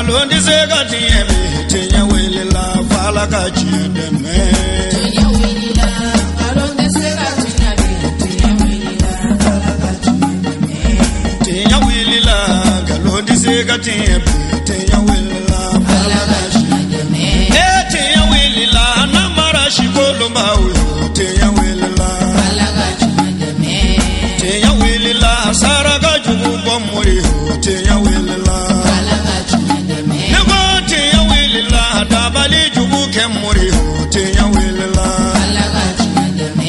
Nkalon tɛ se ka tiɲɛ bi, tiɲɛ wulila f'Ala ka tiɲɛ dɛmɛ. Tiɲɛ wulila, nkalon tɛ se ka tiɲɛ bi, tiɲɛ wulila f'Ala ka tiɲɛ dɛmɛ. Tiɲɛ wulila, nkalon tɛ se ka tiɲɛ bi, tiɲɛ wulila f'Ala ka tiɲɛ dɛmɛ. E tiɲɛ wulila, namara si kolonbaw yo, tiɲɛ wulila f'Ala ka tiɲɛ dɛmɛ. Tiɲɛ wulila, saraka jugu bɔ mori yo, tiɲɛ wulila f'Ala ka tiɲɛ dɛmɛ. Ne ko tiɲɛ wulila, dabali jugu kɛ mori yo, tiɲɛ wulila f'Ala ka tiɲɛ dɛmɛ.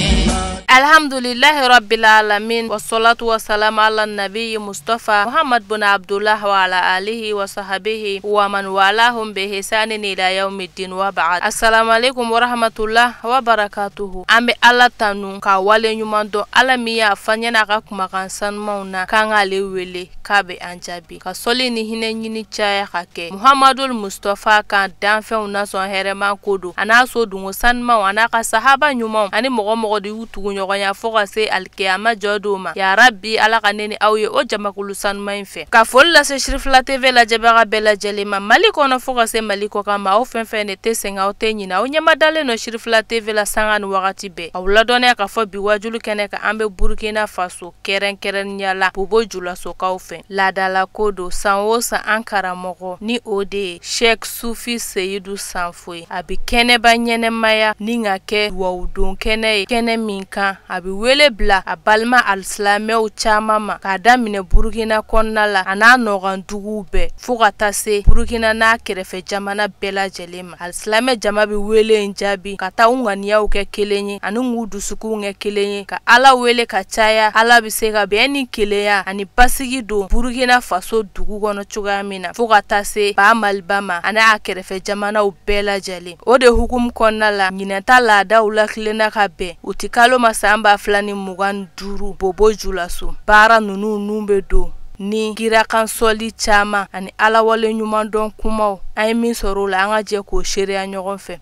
Alhamdulillahi rabbil alamin, wassalatu wassalamu ala nabiyyi Mustafa Muhammad bin Abdullah wa ala alihi wa sahbihi wa man walahum bi ihsanin ila yawmiddin wa ba'd. Assalamu alaikum wa rahmatullah wa barakatuhu. An bɛ Ala tanu ka wale ɲuman dɔn, Ala min y'a fɔ an ɲɛna a ka kumakan sanumanw na k'an k'ale wele k'a bɛ an jaabi, ka sɔli ni hinɛ ɲini caya ka kɛ Muhammadul Mustafa kan, danfɛnw nasɔn hɛrɛma ko don, a n'a so dungo sanumanw, a n'a ka sahaba ɲumanw, ani mɔgɔ mɔgɔ de y'u tugu ɲɔgɔnya fo ka se alikiyama jɔ don ma. Ya Rabbi, Ala ka ne ni aw ye o jamakulu sanuman in fɛ. Ka foli lase Sirifila TV lajɛbaga bɛɛ lajɛlen ma Mali kɔnɔ fo ka se Mali kɔkan ma. Aw fɛn fɛn de tɛ sɛgɛn, aw tɛ ɲinɛ, aw ɲɛmadalen don Sirifila TV la sanga ni wagati bɛɛ. Aw ladɔnniya k'a fɔ bi wajulu kɛnɛ kan, an bɛ Burukina Faso kɛrɛnkɛrɛnnenya la Bobo Julasokaw fɛ. Laadala ko don, san o san an karamɔgɔ ni o de ye Sheikh Sufi Seyidu Sanfo ye, a bɛ kɛnɛba ɲɛnɛmaya ni ka kɛ duwawudon kɛnɛ ye, kɛnɛ min kan a bɛ wele bila a balima alisilamɛw caman ma, k'a daminɛ Burukina kɔnɔna la a n'a nɔgɔn duguw bɛɛ fo ka taa se Burukina n'a kɛrɛfɛ jamana bɛɛ lajɛlen ma. Alisilamɛ jama bɛ wele in jaabi ka taa u ŋaniyaw kɛ kelen ye ani k'u dusukunw kɛ kelen ye, ka Ala wele ka caya. Ala bɛ se ka bɛn ni kelenya ani basigi don Burukina Faso dugu kɔnɔ cogoya min na, fo ka taa se ba Maliba ma ani a kɛrɛfɛ jamanaw bɛɛ lajɛlen. O de hukumu kɔnɔna la, ɲinɛta laadaw la tilenna ka bɛn u ti kalo ma san 2025 Bobo Julaso. Baara ninnu nun bɛ don ni kirakan sɔli caman ani Ala wale ɲuman dɔn kumaw. An ye min sɔrɔ o la, an ka jɛ k'o seereya ɲɔgɔn fɛ.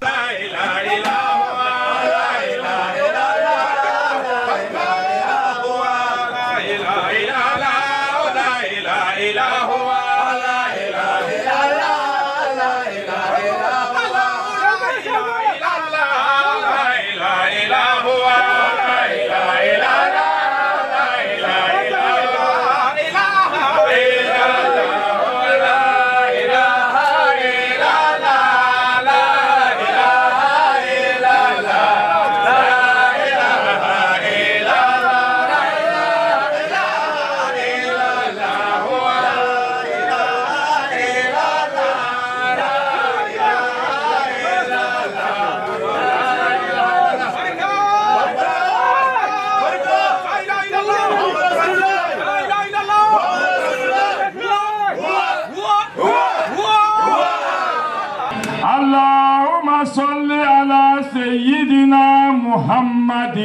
اللهم صل على سيدنا محمد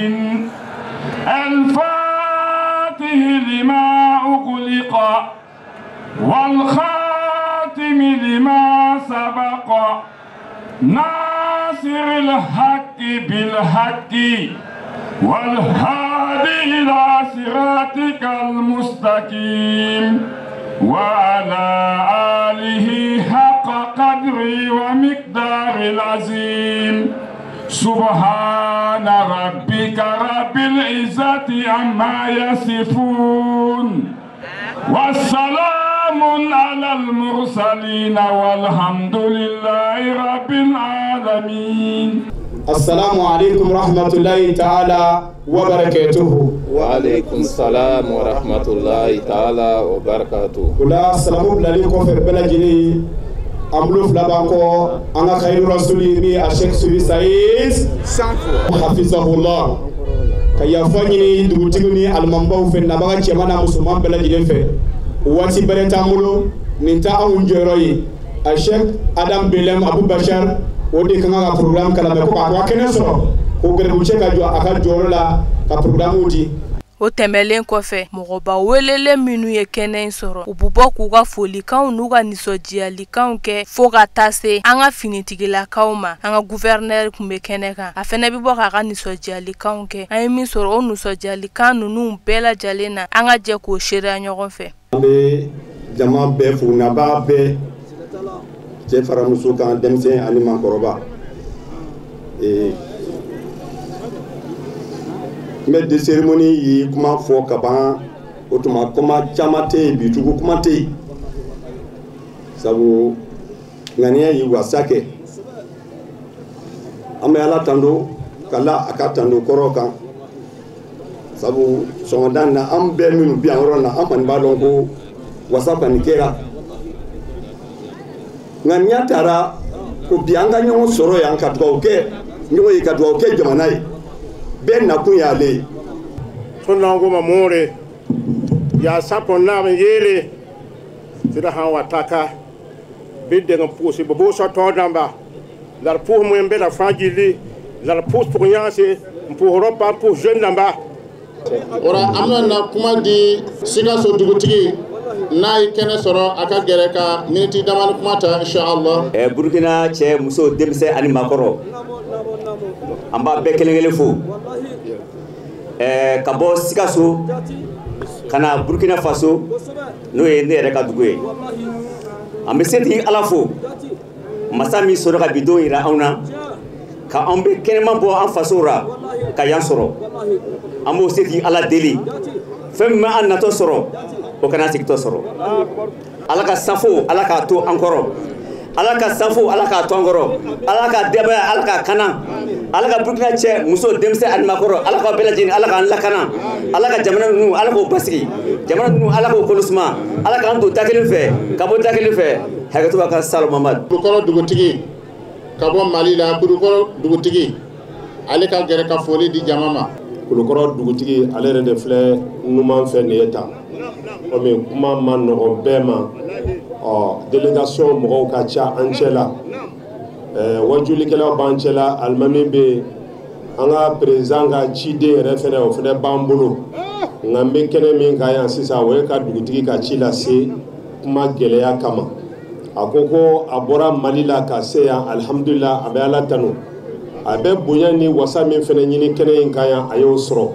الفاتح لما أغلق والخاتم لما سبق ناصر الحق بالحق والهادي إلى صراطك المستقيم وعلى آله حق قدره ومقدار العظيم. سبحان ربك رب العزة عما يصفون والسلام على المرسلين والحمد لله رب العالمين. السلام عليكم ورحمة الله تعالى وبركاته. وعليكم السلام ورحمة الله تعالى وبركاته. ولا سلام عليكم في بلجني أملو فلابانكو أنا خير رسولي مي الشيخ سوفي سعيد حفظه الله. كيافني دوتيني المنبو في النبغة كمان مسلمان بلجني في واتي بريتامولو نتا أونجروي الشيخ آدم بلم أبو بشر o de kan ka programme kala mɛ ko ka kɛnɛ sɔrɔ k'o gɛrɛbucɛ ka jɔ a ka jɔyɔrɔ la ka programme di. O tɛmɛlen kɔfɛ, mɔgɔba welelen minnu ye kɛnɛ in sɔrɔ, u bɛ bɔ k'u ka folikanw n'u ka nisɔndiyalikanw kɛ fo ka taa se an ka finitigilakaw ma. An ka gouverneur tun bɛ kɛnɛ kan, a fɛnɛ bɛ bɔ k'a ka nisɔndiyalikanw kɛ. An ye min sɔrɔ o nisɔndiyalikan ninnu bɛɛ lajɛlen na, an ka jɛ k'o seereya ɲɔgɔn fɛ. An bɛ jama bɛɛ fo, nabaa bɛɛ Cɛ fara muso kan, denmisɛn ani maakɔrɔba. Maître de cérémonie ye kuma fɔ ka ban, o tuma kuma caman tɛ yen bi tugun, kuma tɛ yen, sabu ŋaniya ye wasa kɛ. An bɛ Ala tando ka la a ka tando kɔrɔ kan, sabu sɔgɔmada in na an bɛɛ minnu bi yan yɔrɔ na, an kɔni b'a dɔn ko wasa kɔni kɛra. Ŋaniya taara ko bi an ka ɲɔgɔn sɔrɔ yan ka dugawu kɛ ɲɔgɔn ye, ka dugawu kɛ jamana ye. Bɛɛ nakun y'ale ye. Tõnd na n goma moore yaa sã-põn naab n yeele tɩ d sã n wa taka bɩ d deng n pʋʋse b bʋʋsã taoor dãmba la d pʋʋs wẽn-bɛda fãa gilli la d pʋʋs pʋg-yãanse n pʋʋs rɔpa n pʋʋs zoen dãmba. O la an bɛna na kuma di Sikaso dugutigi n'a ye kɛnɛ sɔrɔ a ka gɛrɛ ka miniti damani kuma ta inshallah. Burukina cɛ, muso, denmisɛn ani maakɔrɔ, an b'a bɛɛ kelen kelen fo. Ka bɔ Sikaso ka na Burukina Faso, n'o ye ne yɛrɛ ka dugu ye. An bɛ setigi Ala fo, masa min sɔrɔ ka bi don yira anw na, ka an bɛ kɛnɛman bɔ an faso ra ka yan sɔrɔ. An b'o setigi Ala deli, fɛn min bɛ an natɔ sɔrɔ, o kana segintɔ sɔrɔ. Ala ka safo, Ala k'a to an kɔrɔ. Ala ka safo, Ala k'a to an kɔrɔ. Ala ka denbaya, Ala k'a kana. Ala ka Burukina cɛ, muso, denmisɛn ani maakɔrɔ, Ala k'aw bɛɛ lajɛlen, Ala k'an lakana. Ala ka jamana ninnu, Ala k'o basigi. Jamana ninnu, Ala k'o kolo suma. Ala k'an don da kelen fɛ, ka bɔ da kelen fɛ. Hakɛto b'a ka Salo Mamadu. Kulukɔrɔ dugutigi ka bɔ Mali la, Kulukɔrɔ dugutigi ale ka gɛrɛ ka foli di jama ma. Kulukɔrɔ dugutigi ale yɛrɛ de filɛ numan fɛ nin ye tan, komi kuma ma nɔgɔn bɛɛ ma. Ɔ délégation mɔgɔw ka ca an cɛ la, wajulikɛlaw b'an cɛ la, alimami bɛ yen, an ka président ka ciden yɛrɛ fɛnɛ, o fɛnɛ b'an bolo. Nka n bɛ kɛnɛ min kan yan sisan, o ye ka dugutigi ka ci lase kuma gɛlɛya kama. A ko ko a bɔra Mali la ka se yan, alihamudulila, a bɛ Ala tanu. A bɛ bonya ni wasa min fɛnɛ ɲini kɛnɛ in kan yan, a y'o sɔrɔ.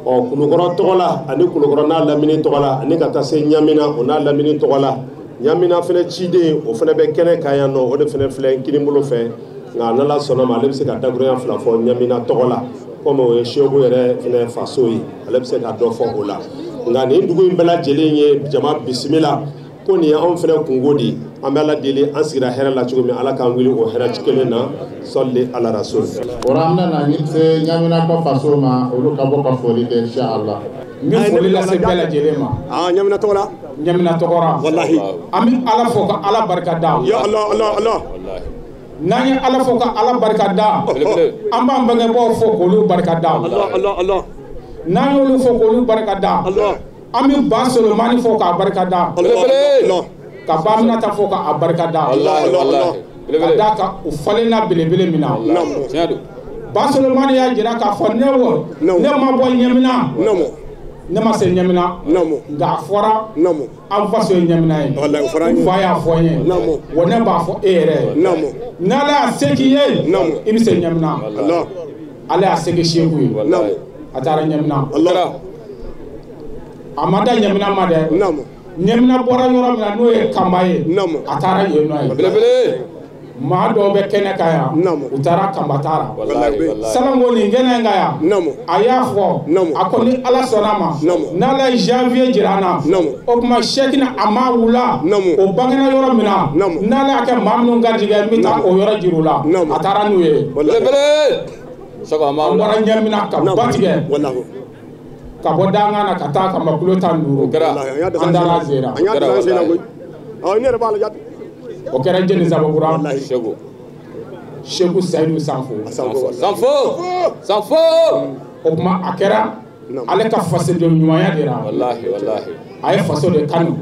Ɔ Kulukɔrɔ tɔgɔ la ani Kulukɔrɔ n'a lamini tɔgɔ la ani ka taa se Ɲamina o n'a lamini tɔgɔ la, Ɲamina fɛnɛ ciden o fɛnɛ bɛ kɛnɛ kan yan nɔ, o de fɛnɛ filɛ n kinibolo fɛ. Nka n'Ala sɔnna ma, ale bɛ se ka dakurunya fila fɔ Ɲamina tɔgɔ la, komi o ye Seku yɛrɛ fɛnɛ faso ye, ale bɛ se ka dɔ fɔ o la. Nka nin dugu in bɛɛ lajɛlen ye jama bisimila ko nin ye anw fɛnɛ kungo de ye. An bɛ Ala deli, an sigira hɛrɛ la cogo min, Ala k'an wuli o hɛrɛ kelen na. Sɔli ala rasul. O la an bɛna na se Ɲamina kɔ faso ma, olu ka bɔ ka foli kɛ inshallah. N bɛ foli lase bɛɛ lajɛlen ma. Aa, Ɲamina tɔgɔ la. Ɲamina tɔgɔ la. Walahi. An bɛ Ala fo ka Ala barika da. Ya Allah, Allah, Allah. N'an ye Ala fo ka Ala barika da, an b'an bangebaaw fo k'olu barika da. Allah, Allah, Allah. N'an y'olu fo k'olu barika da, an bɛ Ba Solomani fo k'a barika da. Ka Ba Aminata fo k'a barika da. Ka d'a kan u falenna belebele min na. Ba Solomani y'a jira k'a fɔ ne wo, ne ma bɔ Ɲamina. Ne ma se Ɲamina. Nka a fɔra an faso ye Ɲamina ye. N fa y'a fɔ n ye. Wa ne b'a fɔ e yɛrɛ ye. N'Ala y'a se k'i ye, i bɛ se Ɲamina. Ala y'a se kɛ Seku ye. A taara Ɲamina. A ma da Ɲamina ma dɛ. Ɲamina bɔra yɔrɔ min na n'o ye Kanba ye, a taara yen nɔ ye. Maa dɔw bɛ kɛnɛ kan yan, u taara Kanba taara. Salongo nin kɛnɛ in kan yan, a y'a fɔ, a ko ni Ala sɔnna ma, n'Ala ye janvier jira an na, o tuma Sɛkina a ma wula, o bangena yɔrɔ min na, n'Ala y'a kɛ maa minnu garijɛgɛ, n bɛ taa o yɔrɔ jira u la. A taara n'u ye. An bɔra Ɲamina ka ba tigɛ. Ka bɔ dangan na ka taa Kanba kulo 15, an taara Zera. O kɛra jɛni Zabakura, Seku Seyidu Sanfo. Sanfo. O tuma a kɛra ale ka fasoden ɲumanya de la. A ye faso de kanu.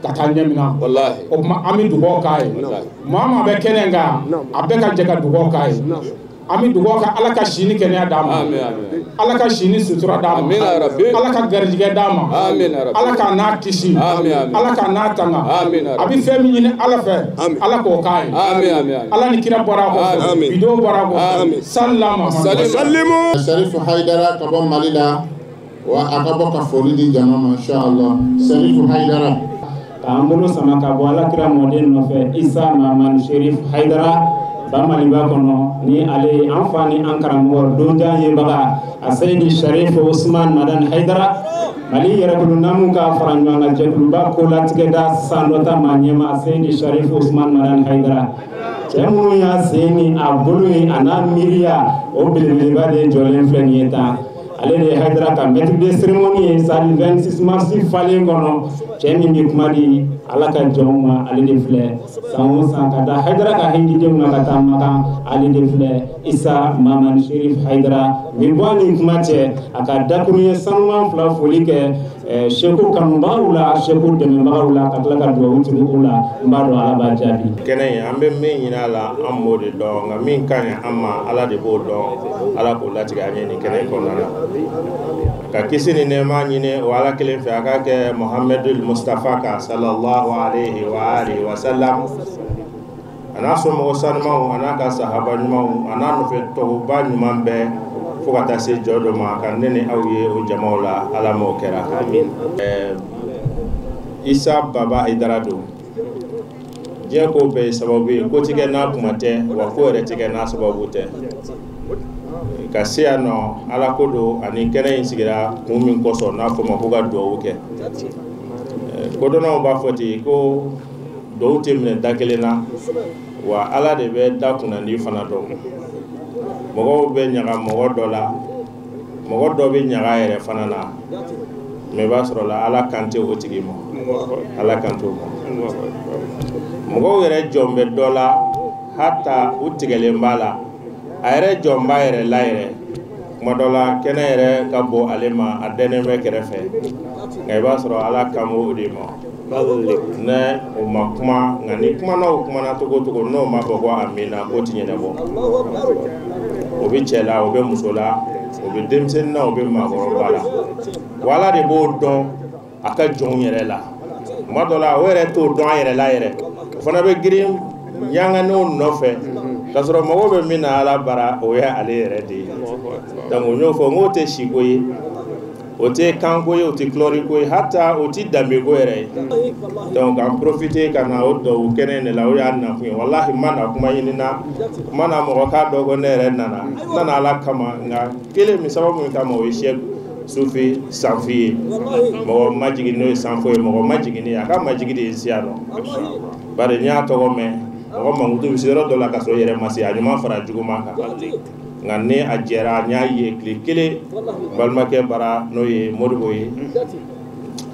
Ka taa Ɲamina. O tuma an bɛ dugawu k'a ye. Maa maa bɛ kɛnɛ kan, a bɛɛ ka jɛ ka dugawu k'a ye. An bɛ dugawu kɛ Ala ka si ni kɛnɛya d'a ma. Ala ka si ni sutura d'a ma. Ala ka garijɛgɛ d'a ma. Ala k'a n'a kisi. Ala k'a n'a tanga. A bɛ fɛn min ɲini Ala fɛ, Ala k'o k'a ye. Ala ni kira bɔra a kɔfɛ, bidenw bɔra a kɔfɛ. Salama. Sarifu Hayidara ka bɔ Mali la, wa a ka bɔ ka foli di jama ma inshallah. Sarifu Hayidara. K'an bolo sama ka bɔ Alakira mɔden nɔfɛ Isa Mahamani Sherif Hayidara Bamaliba kɔnɔ ni ale ye an fa ni an karamɔgɔ donjan yebaga a Seyidi Sharif Usman Madani Hayidara Mali yɛrɛbolo namu ka fara ɲɔgɔn kan jɛkuluba kolatigɛda sandɔta maa ɲɛmaa Seyidi Sharif Usman Madani Hayidara cɛ minnu y'a sen ni a bolo ye a n'a miiriya o belebeleba de jɔlen filɛ nin ye tan ale de ye Hayidara ka maître de cérémonie ye sali 26 mars falen kɔnɔ cɛ min bɛ kuma di Ala ka jɔnw ma ale de filɛ san o san ka da Hayidara ka hindidenw na ka taa Makan ale de filɛ Isa Mahamani Sherif Hayidara bi bɔ ni kuma cɛ a ka dakuruɲɛ sanuman fila foli kɛ Seku kanubagaw la Seku dɛmɛbagaw la ka tila ka dugawu tugu u la n b'a dɔn Ala b'a jaabi. Kɛnɛ in an bɛ min ɲini a la an b'o de dɔn nka min ka ɲi an ma Ala de b'o dɔn Ala k'o latigɛ an ye nin kɛnɛ in kɔnɔna na. Ka kisi ni nɛɛma ɲini o Ala kelen fɛ a ka kɛ Muhamadu Mustafa kan sallallahu alayhi wa alihi wa sallam a n'a somɔgɔ sanumanw a n'a ka sahaba ɲumanw a n'a nɔfɛ tɔgɔba ɲuman bɛɛ fo ka taa se jɔ dɔ ma ka ne ni aw ye o jamaw la Ala m'o kɛra. Isa Baba Hayidara don diɲɛ ko bɛɛ ye sababu ye ko ti kɛ n'a kuma tɛ wa ko yɛrɛ ti kɛ n'a sababu tɛ. Ka se yan nɔ Ala ko don ani kɛnɛ in sigira kun min kosɔn n'a fɔ ma ko ka dugawu kɛ kodɔnnaw b'a fɔ ten ko dugawu tɛ minɛ da kelen na wa Ala de bɛ da kunnandi fana dɔn mɔgɔw bɛ ɲaga mɔgɔ dɔ la mɔgɔ dɔ bɛ ɲaga yɛrɛ fana na mɛ i b'a sɔrɔ la Ala kan tɛ o tigi ma Ala kan t'o ma mɔgɔw yɛrɛ jɔn bɛ dɔ la hata u tigɛlen b'a la a yɛrɛ jɔn b'a yɛrɛ la yɛrɛ kuma dɔ la kɛnɛ yɛrɛ ka bon ale ma a dɛnnen bɛ kɛrɛfɛ nka i b'a sɔrɔ Ala kan b'o de ma ne o ma kuma nka ni kumana o kumana cogo o cogo n'o ma fɔ ko amina k'o ti ɲɛnabɔ o bɛ cɛ la o bɛ muso la o bɛ denmisɛnnin na o bɛ maakɔrɔba la wa Ala de b'o dɔn a ka jɔnw yɛrɛ la kuma dɔ la o yɛrɛ t'o dɔn a yɛrɛ la yɛrɛ o fana bɛ girin ɲanganinw nɔfɛ k'a sɔrɔ mɔgɔw bɛ min na Ala bara o ye ale yɛrɛ de ye donc n y'o fɔ n k'o tɛ siko ye o tɛ kanko ye o tɛ kulɔriko ye hata o tɛ danbeko yɛrɛ ye donc an profiter ka na o dugawu kɛnɛ de la o y'a nakun ye walahi n ma na kuma ɲini na n ma na mɔgɔ k'a dɔn ko ne yɛrɛ nana n nana Ala kama nka kelen min sababu min kama o ye Sɛki Sufi Sanfi ye mɔgɔ majigin n'o ye Sanfo ye mɔgɔ majigin ye a ka majigin de ye n si yan nɔ bari n y'a tɔgɔ mɛn mɔgɔ mankutu bɛ se yɔrɔ dɔ la ka sɔrɔ i yɛrɛ ma se a ɲuman fara juguman kan nka ni a jɛra n y'a ye tile kelen balimakɛ bara n'o ye Modibo ye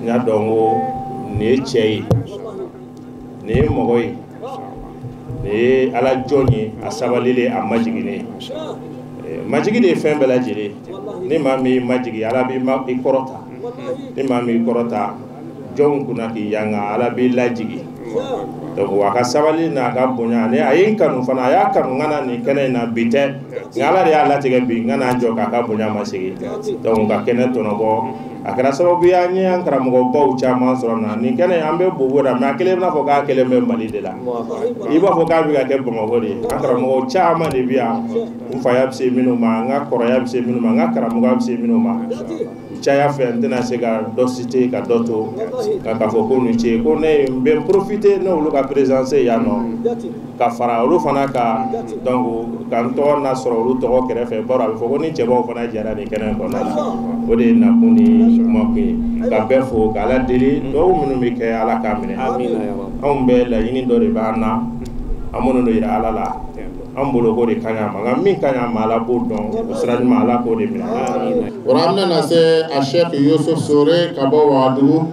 n y'a dɔn ko nin ye cɛ ye nin ye mɔgɔ ye nin ye Ala jɔn ye a sabalilen a majiginnen majigi de ye fɛn bɛɛ lajɛlen ni maa min majigi Ala b'i kɔrɔta ni maa min kɔrɔta jɔnw kunna k'i yanga Ala b'i lajigi donc a ka sabali n'a ka bonya ani a ye n kanu fana a y'a kanu n ka na nin kɛnɛ in na bi tɛ nka Ala de y'a latigɛ bi n ka n'a jɔ k'a ka bonya ma segin donc ka kɛnɛ tɔnɔbɔ a kɛra sababu ye an ye an karamɔgɔbaw caman sɔrɔ na nin kɛnɛ an bɛ Bobo la mais a kelen bɛna fɔ k'a kelen bɛ Mali de la i b'a fɔ k'a bɛ ka kɛ Bamakɔ de ye an karamɔgɔw caman de bɛ yan n faya bɛ se minnu ma n ka kɔrɔya bɛ se minnu ma n ka karamɔgɔya bɛ se minnu ma caya fɛ n tɛna se ka dɔ citer ka dɔ to nka k'a fɔ ko nin ce ko ne n bɛ profiter n'olu ka présence yan nɔ ka fara olu fana kan donc ka n tɔgɔ na sɔrɔ olu tɔgɔ kɛrɛfɛ baro a bɛ fɔ ko ni cɛbaw fana jɛra nin kɛnɛ kɔnɔna la o de ye nakun ni kumakun ye ka bɛɛ fo ka Ala deli dugawu minnu bɛ kɛ Ala k'a minɛ anw bɛɛ laɲini dɔ de b'an na an minnu don yira Ala la an bolo ko de ka ɲi a ma nka min ka ɲi a ma Ala b'o dɔn o sira ɲuman Ala k'o de minɛ. O la an bɛna se a Sɛki Yusuf Sore ka bɔ Wagadugu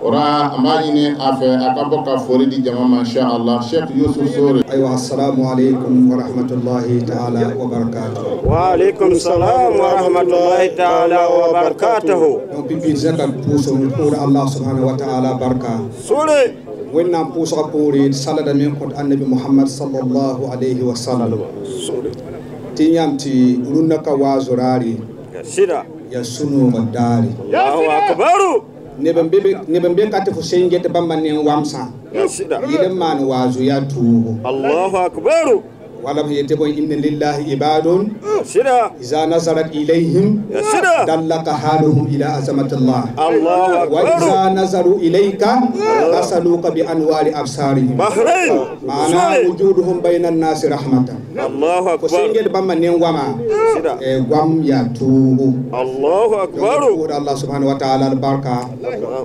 o la an b'a ɲini a fɛ a ka bɔ ka foli di jama ma inshallah Sɛki Yusuf Sore. Ayiwa assalamu alaikum wa rahmatulahi ta'ala wa barakatuh. Wa alaikum salam wa rahmatulahi ta'ala wa barakatuh. Donc bi bi zaka puso pour Allah subhanahu wa ta'ala barka. Sore. Wẽnnaam pʋʋsgã poore salada me n kõt annabi Muhammad sallallahu alayhi wa sallam tɩ yãmb tɩ rũndã ka waa zoraare yaa sũ-noogr daare neb n be ka tɩ fo sẽn get bãmba neng wamsã yɩl n maan waazo yaa tuugo Wala b yetɩ bõe inna lillahi ibadun iza nazarat ilayhim dallaka haluhum ila azamatillah wa iza nazaru ilayka asaluka bi anwari absarihim maana wujuduhum bayna an-nasi rahmatan. Allahu akbar. Fo sẽn gel bãmba ne goama goam yaa toogo. Allahu akbar. Pʋʋsda Allah subhanahu wa ta'ala al barka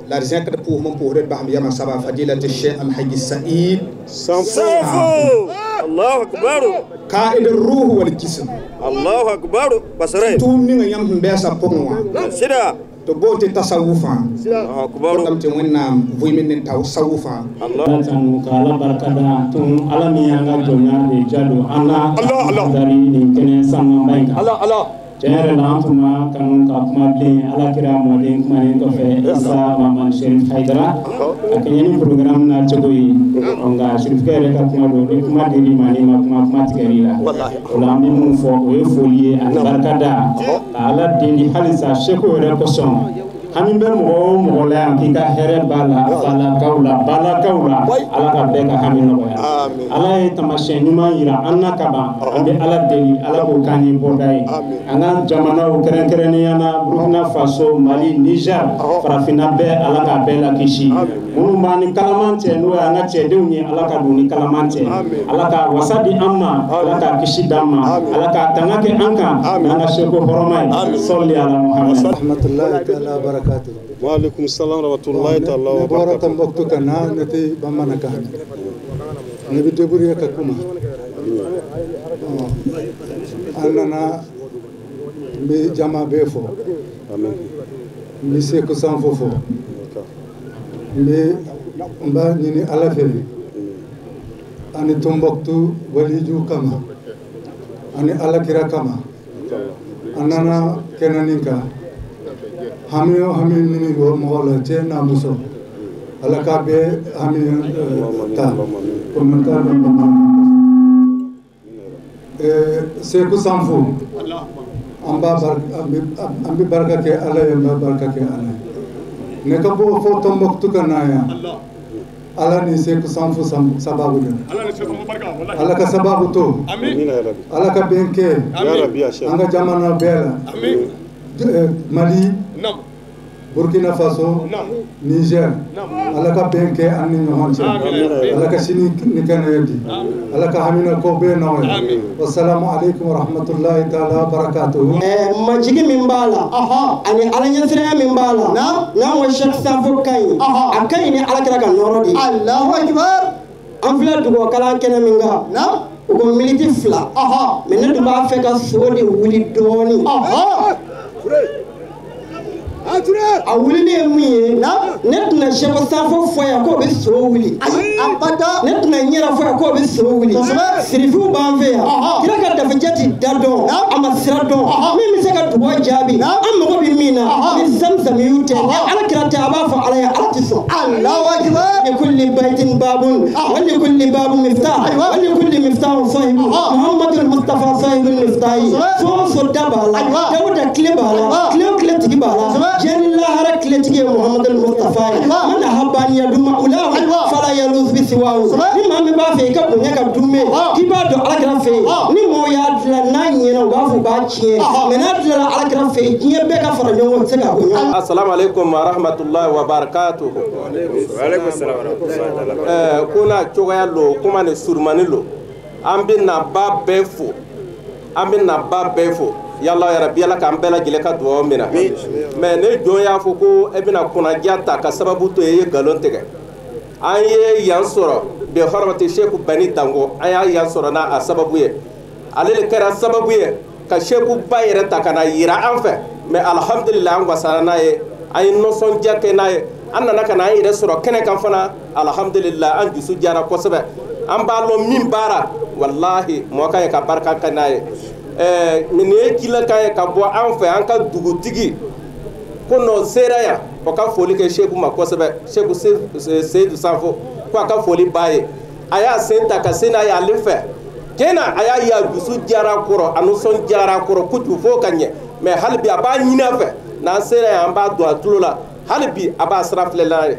la d zẽkd pʋʋsem n pʋʋsd basem yama saba fadilati Cheikh Alhaji Saïd Sanfo. Allahu akbar. Qaid ar-ruh wal jism. Allahu akbar. Basre. Tʋʋm ninga yãmb sẽn bɛɛsã pʋgẽ wã sɩda tɩ bool tɩ tasawufã Allahu akbar. Tɩ Wẽnnaam vʋɩɩm ne tasawufã. Ala tanu ka Ala barika da tun Ala min y'an ka jɔnya de ja don an na dari nin kɛnɛ sanumanba in kan. Ala Ala. Tiɲɛ yɛrɛ la an tun ma kanu ka kuma bilen Ala kira mɔden kumanen kɔfɛ Isa Mamani Sherif Hayidara a kɛɲɛ ni programme na cogo ye nka Sherifkɛ yɛrɛ ka kuma don ni kuma dir'i ma n'i ma kuma kuma tigɛr'i la o la an bɛ mun fɔ o ye foli ye ani barika da ka Ala deli halisa seko yɛrɛ kosɔn hami bɛ mɔgɔ o mɔgɔ la yan k'i ka hɛrɛ b'a la falakaw la balakaw la Ala ka bɛɛ ka hami nɔgɔya. Ala ye taamasiyɛn ɲuman yira an na ka ban an bɛ Ala deli Ala k'o k'an ye bɔda ye an ka jamanaw kɛrɛnkɛrɛnnenya la Burkina Faso Mali Niger farafinna bɛɛ Ala k'a bɛɛ lakisi minnu b'an ni kalaman cɛ n'o y'an ka cɛdenw ye Ala ka don ni kalaman cɛ Ala ka wasa di an ma Ala ka kisi d'an ma Ala ka tanga kɛ an kan n'an ka seko hɔrɔma ye sɔli ala Muhamad. Rahmatullahi ta'ala barakatuh. Wa alaikum salam wa rahmatullahi ta'ala wa barakatuh. Bora Tombouctou kana neti bamanankan. Ne bi débrouiller ka kuma. An nana n bɛ jama bɛɛ fo. Amin. N bɛ Seku Sanfo fo. N bɛ n b'a ɲini Ala fɛ ani Tombouctou waliju kama ani Alakira kama an nana kɛnɛ nin kan. Hami o hami mini go mɔgɔ la cɛ n'a muso Ala k'a bɛɛ hami ta komi n t'a dɔn bamanankan Seku Sanfo an b'a an bɛ barika kɛ Ala ye an b'a barika kɛ Ala ye ne ka bɔ fo Tombouctou ka na yan Ala ni Seku Sanfo sababu de Ala ka sababu to Ala ka bɛn kɛ an ka jamana bɛɛ la Mali, Burkina Faso, Niger, Ala ka bɛn kɛ an ni ɲɔgɔn cɛ Ala ka sini ni kɛnɛya di Ala ka hamina ko bɛɛ nɔgɔya. Wassalamu alaikum wa rahmatullahi ta'ala wa barakatuhu. Majigi min b'a la ani Ala ɲɛsiranya min b'a la n'an ko Cheikh Sanfo ka ɲi a ka ɲi ni Ala kɛra ka nɔrɔ de ye. Allahu akbar. An filɛ dugawu kalan kɛnɛ min kan u ko miniti 2 mais ne tun b'a fɛ ka so de wuli dɔɔnin. A wulili ye mun ye ne tɛna Seku Sanfo fɔ yan k'o bɛ so wuli ne tɛna n yɛrɛ fɔ yan k'o bɛ so wuli sirifiw b'an fɛ yan kira ka dafejɛ ti da dɔn a ma sira dɔn min bɛ se ka dugawu jaabi an mago bɛ min na ni zamzamiyu tɛ Ala kira tɛ a b'a fɔ Ala ye Ala tɛ sɔn. Allahu akbar. Likulli baytin babun wa likulli babun miftah wa likulli miftahun sahibu Muhammadul Mustafa sahibul miftahi. So o so da b'a la Dawuda tile b'a la tile o tile tigi b'a la diɲɛ ni lahara tiletigi ye Muhammadul Mustafa ye man ahabani yaduma ulahu fala yaluz bi siwahu. Ni maa min b'a fɛ i ka bonya ka dunbe k'i b'a dɔn Ala kira fɛ yen ni mɔgɔ y'a dilan n'a ɲɛna u b'a fɔ u b'a tiɲɛ mɛ n'a dilanna Ala kira fɛ yen diɲɛ bɛɛ ka fara ɲɔgɔn kan u tɛ se k'a bɔ ɲɔgɔn. Assalamu alaikum wa rahmatullahi wa barakatuh. Wa alaikum salam wa rahmatullahi. Ko n'a cogoya lo kuma ni surumani lo an bɛ na ba bɛɛ fo an bɛ na ba bɛɛ fo. Yala yarabi Ala k'an bɛɛ lajɛlen ka dugawu minɛ mais ne jɔn y'a fɔ ko e bɛna kunnadiya ta ka sababu to e ye nkalon tigɛ an ye yan sɔrɔ bi hɔrɔmati Seku Bani Dango an y'a yan sɔrɔ n'a a sababu ye ale de kɛra sababu ye ka Seku ba yɛrɛ ta ka na yira an fɛ mais alhamdulillah an wasara n'a ye an ye nisɔndiya kɛ n'a ye an nana ka na an yɛrɛ sɔrɔ kɛnɛ kan fana alhamdulillah an dusu diyara kosɛbɛ an b'a lɔn min baara walahi mɔgɔ ka ye ka barika kɛ n'a ye. Nin ye cilakan ye ka bɔ an fɛ an ka dugutigi ko nɔ sera yan o ka foli kɛ Seku ma kosɛbɛ Seku Seyidu Sanfo ko a ka foli b'a ye a y'a sen ta ka se n'a ye ale fɛ tiɲɛ na a y'a ye a dusu diyara a kɔrɔ a nisɔn diyara a kɔrɔ kojugu fo ka ɲɛ mais hali bi a b'a ɲini a fɛ n'an sera yan an b'a don a tulo la hali bi a b'a sira filɛ n'a ye.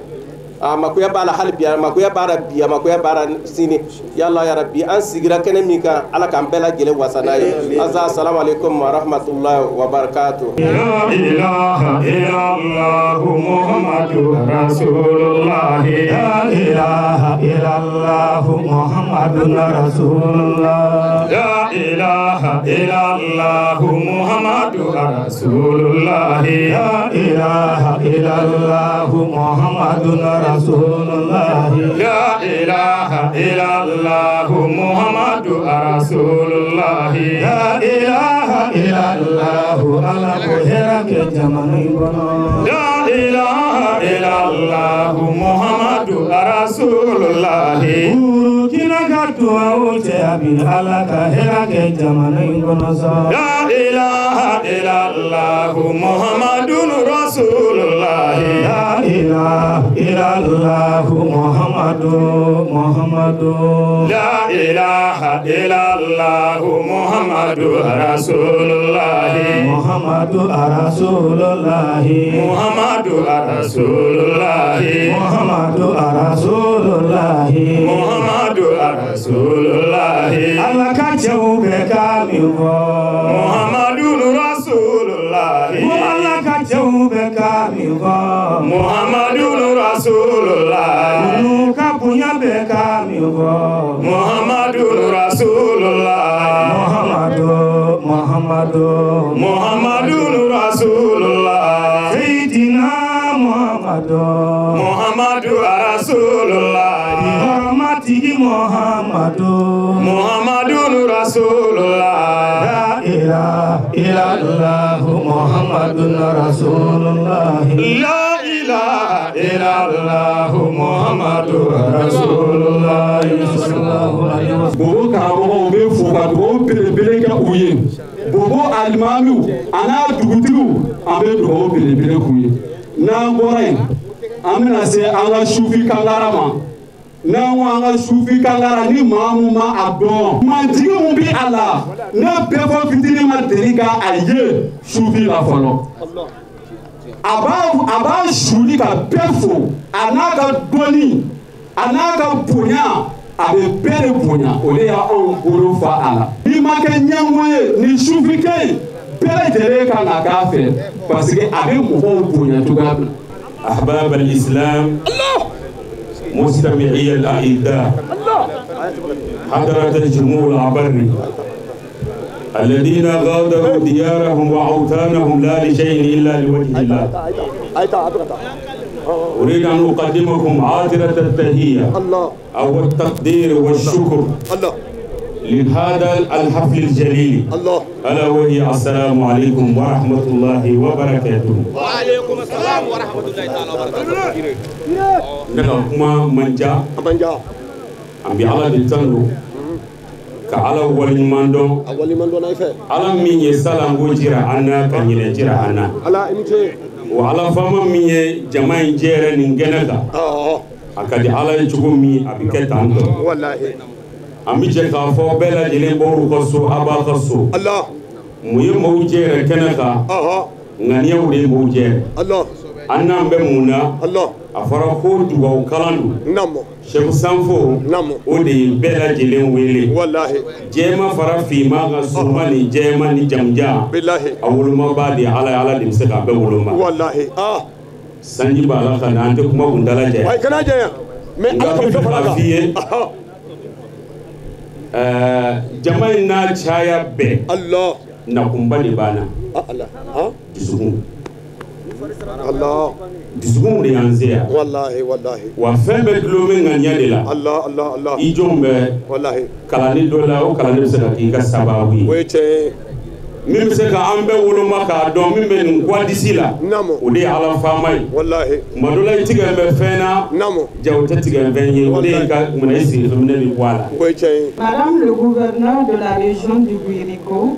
A makoya b'a la hali bi, a makoya b'a la bi, a makoya b'a la sini. Yala ya rabbi, an sigira kɛnɛ min kan, Ala k'an bɛɛ lajɛlen wasa n'a ye. Asa assalamu alaikum wa rahmatullahi wa barakatuh. La ilaha illallah Muhammadur Rasulullah. La ilaha illallah Muhammadur Rasulullah. La ilaha illallah Muhammadur Rasulullah. La ilaha illallah Muhammadur Rasulullah. La ilaha illallah Muhammadur Rasulullah. La ilaha illallah ala ko hera ke jamana in kɔnɔ. La ilaha illallah Muhammadur Rasulullah. Burukina ka duwawu cɛ a bi Ala ka hera kɛ jamana in kɔnɔ sa. La ilaha illallah Muhammadur Rasulullah. La ilaha illallah Muhammadur Muhammadur. La ilaha illallah Muhammadur Rasulullah. Muhammadur Rasulullah. Muhammadur Rasulullah. Muhammadur Rasulullah. Muhammadur Rasulullah. Ala ka cɛw bɛ ka min fɔ. Muhammadur Rasulullah. Ala ka cɛw bɛ ka min fɔ. Muhammadur Rasulullah. Olu ka bonya bɛ ka min fɔ. Muhammadur Rasulullah. Muhammadu Muhammadu Muhammadur Rasulullah. Sayyidina Muhammadu Muhammadu Rasulullah. Hormatigi Muhammadu Muhammadur Rasulullah. La ilaha illallah Muhammadur Rasulullah. La ilaha illallah Muhammadur Rasulullah sallallahu alaihi wasallam. Bobo karamɔgɔw bɛ fo ka dugawu belebele kɛ u ye. Bobo alimamiw a n'a dugutigiw, an bɛ dugawu belebele k'u ye. N'an bɔra yen, an bɛna se an ka sufi kankara ma. N'an ko an ka sufi kankara, ni maa mun ma a dɔn, majigi mun bɛ a la, ne bɛɛ fɔ fitinin ma deli ka a ye sufi la fɔlɔ. A b'a suli ka bɛɛ fo, a n'a ka dɔnni, a n'a ka bonya, a bɛ bɛɛ de bonya. O de y'anw bolo fa a la. N'i ma kɛ ɲɛngo ye, nin sufikɛ in bɛɛ lajɛlen kan ka k'a fɛ, parce que a bɛ mɔgɔw bonya cogoya min na. أحباب الإسلام، مستمعي الأعزاء، حضرة الجمهور العبري الذين غادروا ديارهم وأوطانهم لا لشيء إلا لوجه الله، أريد أن أقدمكم عاطرة التحية أو التقدير والشكر لهذا الحفل الجليل، ألا وهي السلام عليكم ورحمة الله وبركاته. وعليكم السلام ورحمة الله تعالى وبركاته. نحن منجا أم على دتانو كعلى ولماندو على مين يسلم وجرا أنا كنيرة جرا أنا وعلى فما مين جماعة جيران نجندا أكيد على يجومي أبيك تانتو. والله. An bɛ jɛ k'a fɔ bɛɛ lajɛlen bɔr'u ka so, a b'a ka so. Mun ye maaw jɛ yɛrɛ kɛnɛ kan? Ŋaniyaw de ye maaw jɛ. An n'an bɛ mun na? A fɔra ko dugawu kalan don. Sɛku Sanfo, o de ye bɛɛ lajɛlen wele. Jɛman fara finman kan, surunman ni jɛman ni jamujan. A wolomaba de ye Ala ye, Ala de bɛ se k'a bɛɛ woloma. Sanji b'a la ka na, an tɛ kuma kuntala janya. Nka n bɛ fɛ k'a f'i ye. Jama in n'a caya bɛɛ, nakunba de b'an na. Dusukun. Dusukun de y'an se yan. Wa fɛn bɛɛ dulon bɛ ŋaniya de la. I jɔn bɛ kalanden dɔ la, o kalanden bɛ se ka k'i ka sababu ye. Min bɛ se ka an bɛɛ woloma k'a dɔn min bɛ nin gwadisi la, o de ye Ala faama ye. Tuma dɔ la i tigɛ bɛ fɛn na, ja o tɛ tigɛ fɛn ye, o de ye ka munna i sigilen bɛ bɔ a la. Madame le gouverneur de la région du Guiriko,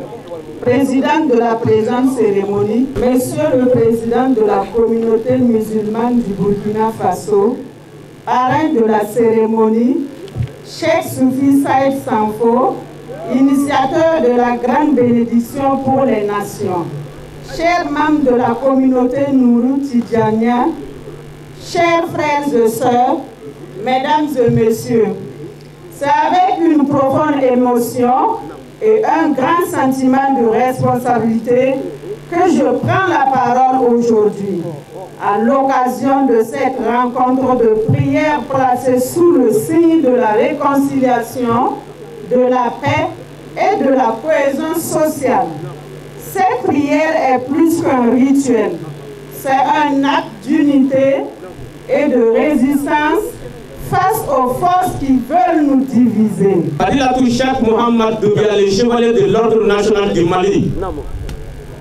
présidente de la présente cérémonie, Monsieur le président de la communauté musulmane du Burkina Faso, parrain de la cérémonie, Cheikh Soufi Saïd Sanfo, initiateur de la grande bénédiction pour les nations, chers membres de la communauté Nourou Tidjania, Chers frères et sœurs, mesdames et messieurs, c'est avec une profonde émotion et un grand sentiment de responsabilité que je prends la parole aujourd'hui, à l'occasion de cette rencontre de prière placée sous le signe de la réconciliation, de la paix et de la cohésion sociale. Cette prière est plus qu'un rituel, c'est un acte d'unité et de résistance face aux forces qui veulent nous diviser. Fadilatou Cheikh Mohamed Doumbia, le chevalier de l'ordre national du Mali.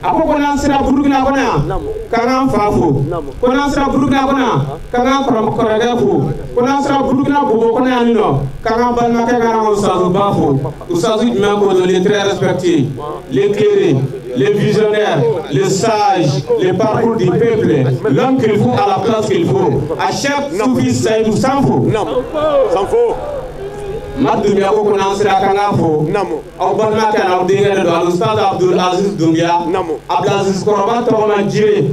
A ko ko n'an sera Burukina kɔnɔ yan k'an k'an fa fo, ko n'an sera Burukina kɔnɔ yan k'an k'an kɔrɔkɛ fo, ko n'an sera Burukina Bobo kɔnɔ yan nɔ k'an k'an balimakɛ k'an ka Ustazu-ba fo. Ustazu jumɛn ko don, le très respecté, l'éclairé, le visionnaire, le sage, le parcours du peuple, l'homme qu'il faut à la place qu'il faut. A Cheikh Soufi Saïdou Sanfo. Sanfo. Doumbia ko ko n'an sera k'an k'a fo. Aw balimakɛ n'aw denkɛ de don, Alustaz Abdul Aziz Doumbia. Abdulaziz kɔrɔba tɔgɔma Jire.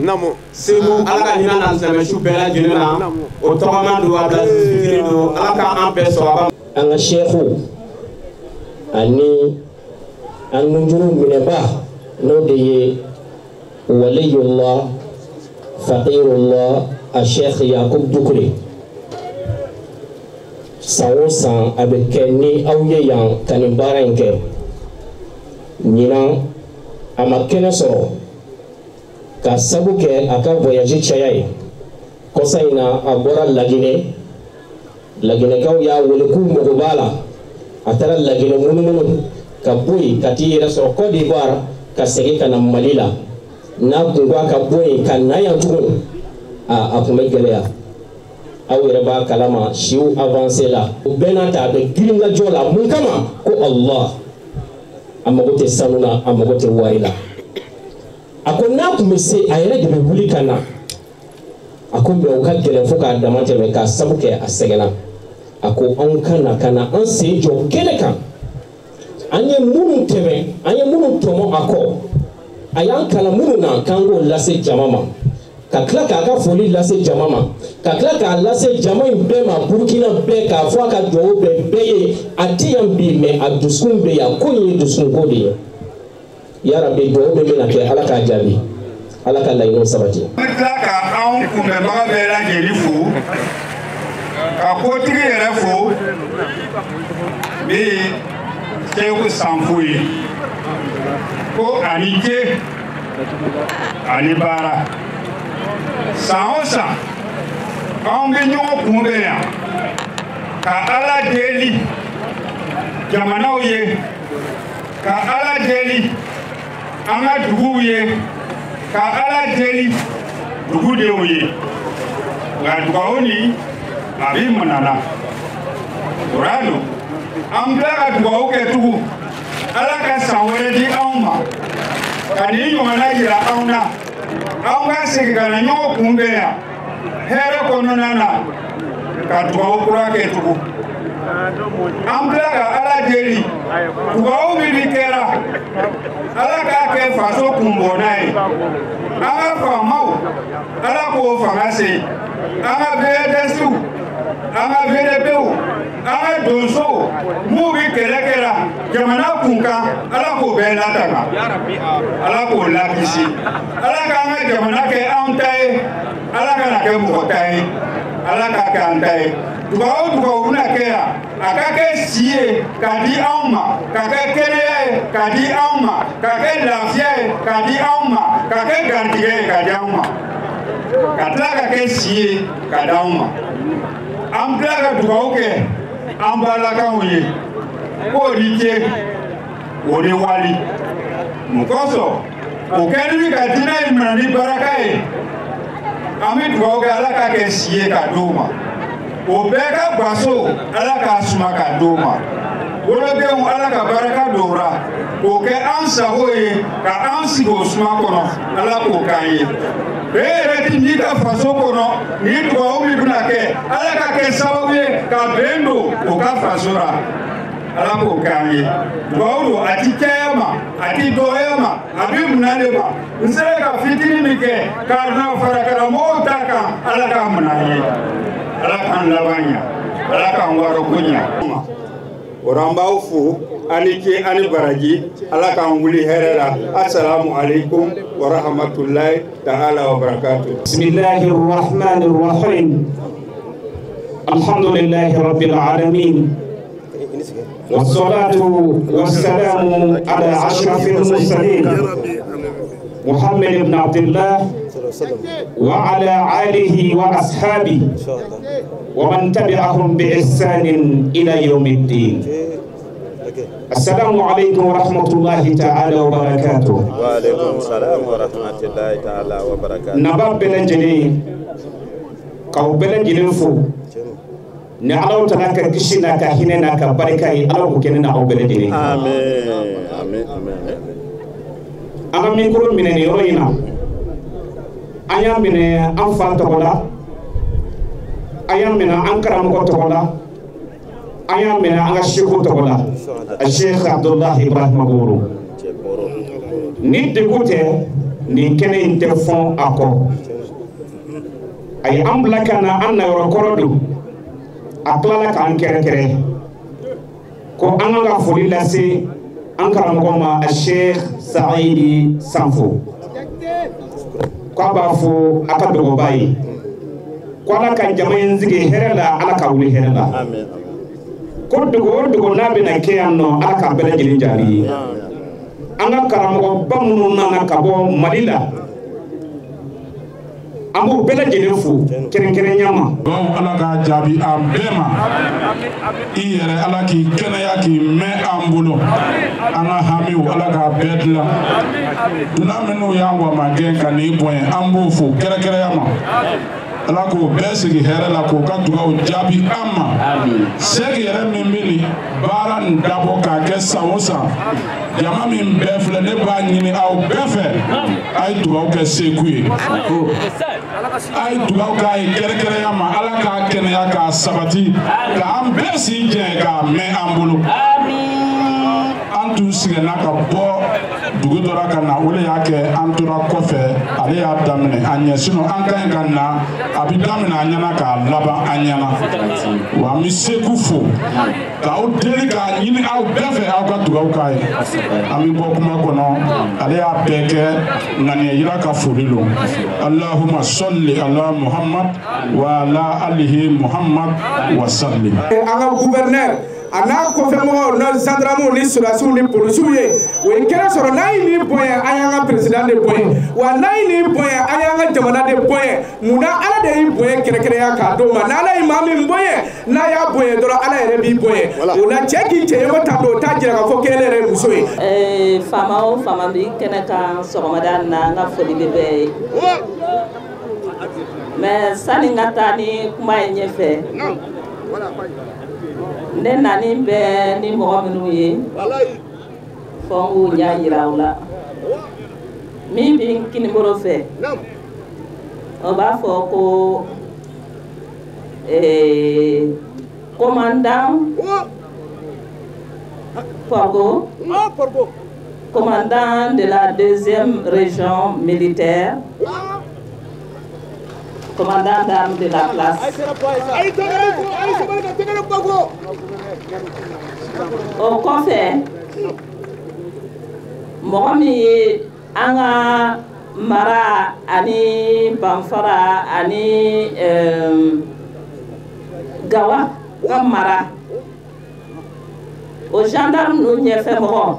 Segu Ala ka hinɛ n'a silamɛsu bɛɛ lajɛlen na. O tɔgɔma don, Abdulaziz fitinin don, Ala k'an bɛɛ sɔn a ba. An ka sɛfu ani an nujuru minɛba n'o de ye waliyullah faqirullah a Cheikh Yakub Dukure. San o san a bɛ kɛ ni aw ye yan ka nin baara in kɛ. Ɲinan a ma kɛnɛ sɔrɔ ka sabu kɛ a ka voyage caya ye. Kɔsa in na a bɔra Laginɛ, Laginɛkaw y'a wele k'u mago b'a la. A taara Laginɛ munumunu ka bɔ yen ka t'i yɛrɛ sɔrɔ Côte d'Ivoire ka segin ka na Mali la. N'a kun ko a ka bɔ yen ka na yan tugun, a kun bɛ gɛlɛya. Aw yɛrɛ b'a kalama siw avancé la. O bɛɛ n'a ta a bɛ girinkajɔ la mun kama? Ko Allah a mago tɛ sanu na, a mago tɛ wari la. A ko n'a kun bɛ se a yɛrɛ de bɛ wuli ka na. A ko mɛ o ka gɛlɛn fo k'a dama tɛmɛ k'a sabu kɛ a sɛgɛnna. A ko anw ka na ka na an sen jɔ kɛnɛ kan. An ye minnu tɛmɛ, an ye minnu tɔmɔ a kɔ, a y'an kalan minnu na k'an k'o lase jama ma. Ka tila k'a ka foli lase jama ma, ka tila k'a lase jama in bɛɛ ma, Burukina bɛɛ, k'a fɔ a ka duwawu bɛɛ bɛɛ ye. A tɛ yan bi mɛ a dusukun bɛ yan, ko in ye dusukunko de ye. Yarabi duwawu min bɛna kɛ Ala k'a jaabi, Ala ka laɲiniw sabati. An bɛ tila ka anw kunbɛnbaga bɛɛ lajɛlen fo, ka kotigi yɛrɛ fo min ye Seku Sanfo ye, ko a ni ce a ni baara. San o san anw bɛ ɲɔgɔn kunbɛn yan ka Ala deli jamanaw ye, ka Ala deli an ka duguw ye, ka Ala deli dugudenw ye. Nka dugawu nin a bɛ munna o y'a don an tila ka dugawu kɛ tugun Ala ka san wɛrɛ di anw ma ka nin ɲɔgɔnna jira anw na. Anw ka segin ka na ɲɔgɔn kunbɛn yan hɛrɛ kɔnɔna na ka dugawu kura kɛ tugun. An tila ka Ala deli dugawu min bi kɛra Ala k'a kɛ faso kunbɔnna ye. An ka faamaw Ala k'o fanga se, an ka VDSw, an ka VDPw, an ka donsow m'u bi kɛlɛ kɛra jamana kun kan, Ala k'o bɛɛ latanga, Ala k'o lakisi, Ala k'an ka jamana kɛ anw ta ye, Ala kana kɛ mɔgɔ ta ye, Ala k'a kɛ an ta ye. Dugawu dugawu bɛna kɛ yan, a ka kɛ si ye k'a di anw ma, ka kɛ kɛnɛya ye k'a di anw ma, ka kɛ lafiya ye k'a di anw ma, ka kɛ garijɛgɛ ye k'a di anw ma, ka tila ka kɛ si ye k'a di anw ma. An tila ka dugawu kɛ an balakaw ye k'o ni ce o ni wali. Mun kosɔn o kɛli bɛ ka diinɛ in minɛ ni baraka ye, an bɛ dugawu kɛ Ala k'a kɛ si ye k'a d'o ma. O bɛɛ ka baso Ala k'a suma k'a d'o ma. Wolodenw Ala ka baraka don o la k'o kɛ an sago ye ka an sigi o suma kɔnɔ, Ala k'o k'an ye. Bɛɛ yɛrɛ ti n'i ka faso kɔnɔ ni dugawu min bɛna kɛ Ala ka kɛ sababu ye ka bɛn don o ka faso la. Ala k'o k'an ye. Dugawu don, a ti caya ma, a ti dɔgɔya ma, a bɛ munna de ma. N sera ka fitinin min kɛ k'a na fara karamɔgɔw ta kan, Ala k'a munna an ye. Ala k'an laban ɲa, Ala k'an waroko ɲa. O la an b'aw fo, a ni ce, a ni baraji, Ala k'an wuli hɛrɛ la. Asalamu alaikum wa rahmatulahi ta'ala wa barakatuh. Bismillahir Rahmanir Rahim. Alhamdulillahi Rabbil Alamin. والصلاة والسلام على أشرف المرسلين محمد بن عبد الله وعلى آله وأصحابه ومن تبعهم بإحسان إلى يوم الدين. السلام عليكم ورحمة الله تعالى وبركاته. وعليكم السلام ورحمة الله تعالى وبركاته. نباب بلنجلي كاو بلنجلي فو ni Ala tana ka kisi n'a ka hinɛ n'a ka barika ye, Ala k'o kɛ ne n'aw bɛɛ lajɛlen. Amin amin amin. An ka mikoro minɛ nin yɔrɔ in na, an y'a minɛ an fa tɔgɔ la, an y'a minɛ an karamɔgɔ tɔgɔ la, an y'a minɛ an ka seku tɔgɔ la, Sheikh Abdullahi Ibrahima Boro. Ni degun tɛ nin kɛnɛ in tɛ fɔn a kɔ. A ye an bila ka na an nayɔrɔ kɔrɔ don. A tilala k'an kɛrɛkɛrɛ ko an kan ka foli lase an karamɔgɔ ma, Sheikh Saidi Sanfo, k'a b'a fɔ a ka dɔgɔba ye ko Ala ka jama in sigi hɛrɛ la, Ala ka wuli hɛrɛ la, ko dogo o dogo n'a bɛna kɛ yan nɔ, Ala k'a bɛɛ lajɛlen jaabi ye. An ka karamɔgɔba minnu nana ka bɔ Mali la, an b'u bɛɛ lajɛlen fo kɛrɛnkɛrɛnya ma. Bawo Ala k'a jaabi an bɛɛ ma. I yɛrɛ Ala k'i kɛnɛya k'i mɛn an bolo. An ka hamiw Ala k'a bɛɛ dilan. Dunan minnu y'an wamagɛn ka n'i bonya, an b'o fo kɛrɛnkɛrɛnya ma. Ala k'o bɛɛ sigi hɛrɛ la, k'o ka dugawu jaabi an ma. Sɛki yɛrɛ min bɛ nin baara nin dabɔ k'a kɛ san o san, jama min bɛɛ filɛ, ne b'a ɲini aw bɛɛ fɛ, a ye dugawu kɛ Seku ye. A ye dugawu k'a ye kɛrɛnkɛrɛnya ma, Ala k'a kɛnɛya k'a sabati, k'an bɛɛ si jɛ k'a mɛn an bolo. An tun sɛgɛnna ka bɔ dugu dɔ la ka na, o de y'a kɛ an tora kɔfɛ, ale y'a daminɛ an ɲɛ, sinon an ka ɲi ka na, a bɛ daminɛ an ɲɛna k'a laban an ɲɛna. Wa an bɛ Seku fo k'aw deli k'a ɲini aw bɛɛ fɛ, aw ka dugawu k'a ye. An bɛ bɔ kuma kɔnɔ, ale y'a bɛɛ kɛ ŋaniya yira ka foli don. Allahumma salli ala Muhammad wa ala alihi Muhammad wa sallim. An ka gouverneur a n'a kɔfɛmɔgɔw n'o gendarmew ni sɔrɔdasiw ni polisiw ye, o ye kɛnɛ sɔrɔ. N'a ye nin bonya, an y'an ka président de bonya, wa n'a ye nin bonya, an y'an ka jamana de bonya. Munna Ala de y'i bonya kɛrɛnkɛrɛnya k'a d'o ma? N'Ala ye maa min bonya, n'a y'a bonya dɔrɔn, Ala yɛrɛ b'i bonya. O la cɛ k'i cɛɲɔgɔn ta don, o t'a jira k'a fɔ k'e yɛrɛ ye muso ye. Faama o faama bi kɛnɛ kan sɔgɔmada in na, n ka foli bɛ bɛɛ ye. Mais sani n ka taa ni kuma ye ɲɛfɛ, ne nani bɛ ni mɔgɔ minnu ye, fɔ n k'u ɲɛ yira u la. Min bɛ n kinibolo fɛ, o b'a fɔ ko commandant Porgo, commandant de la 2e région militaire, commandant d'armes de la place. O kɔfɛ, mɔgɔ min ye an ka mara ani Banfara ani Gawa ka mara, o gendarme ninnu ɲɛfɛ mɔgɔ,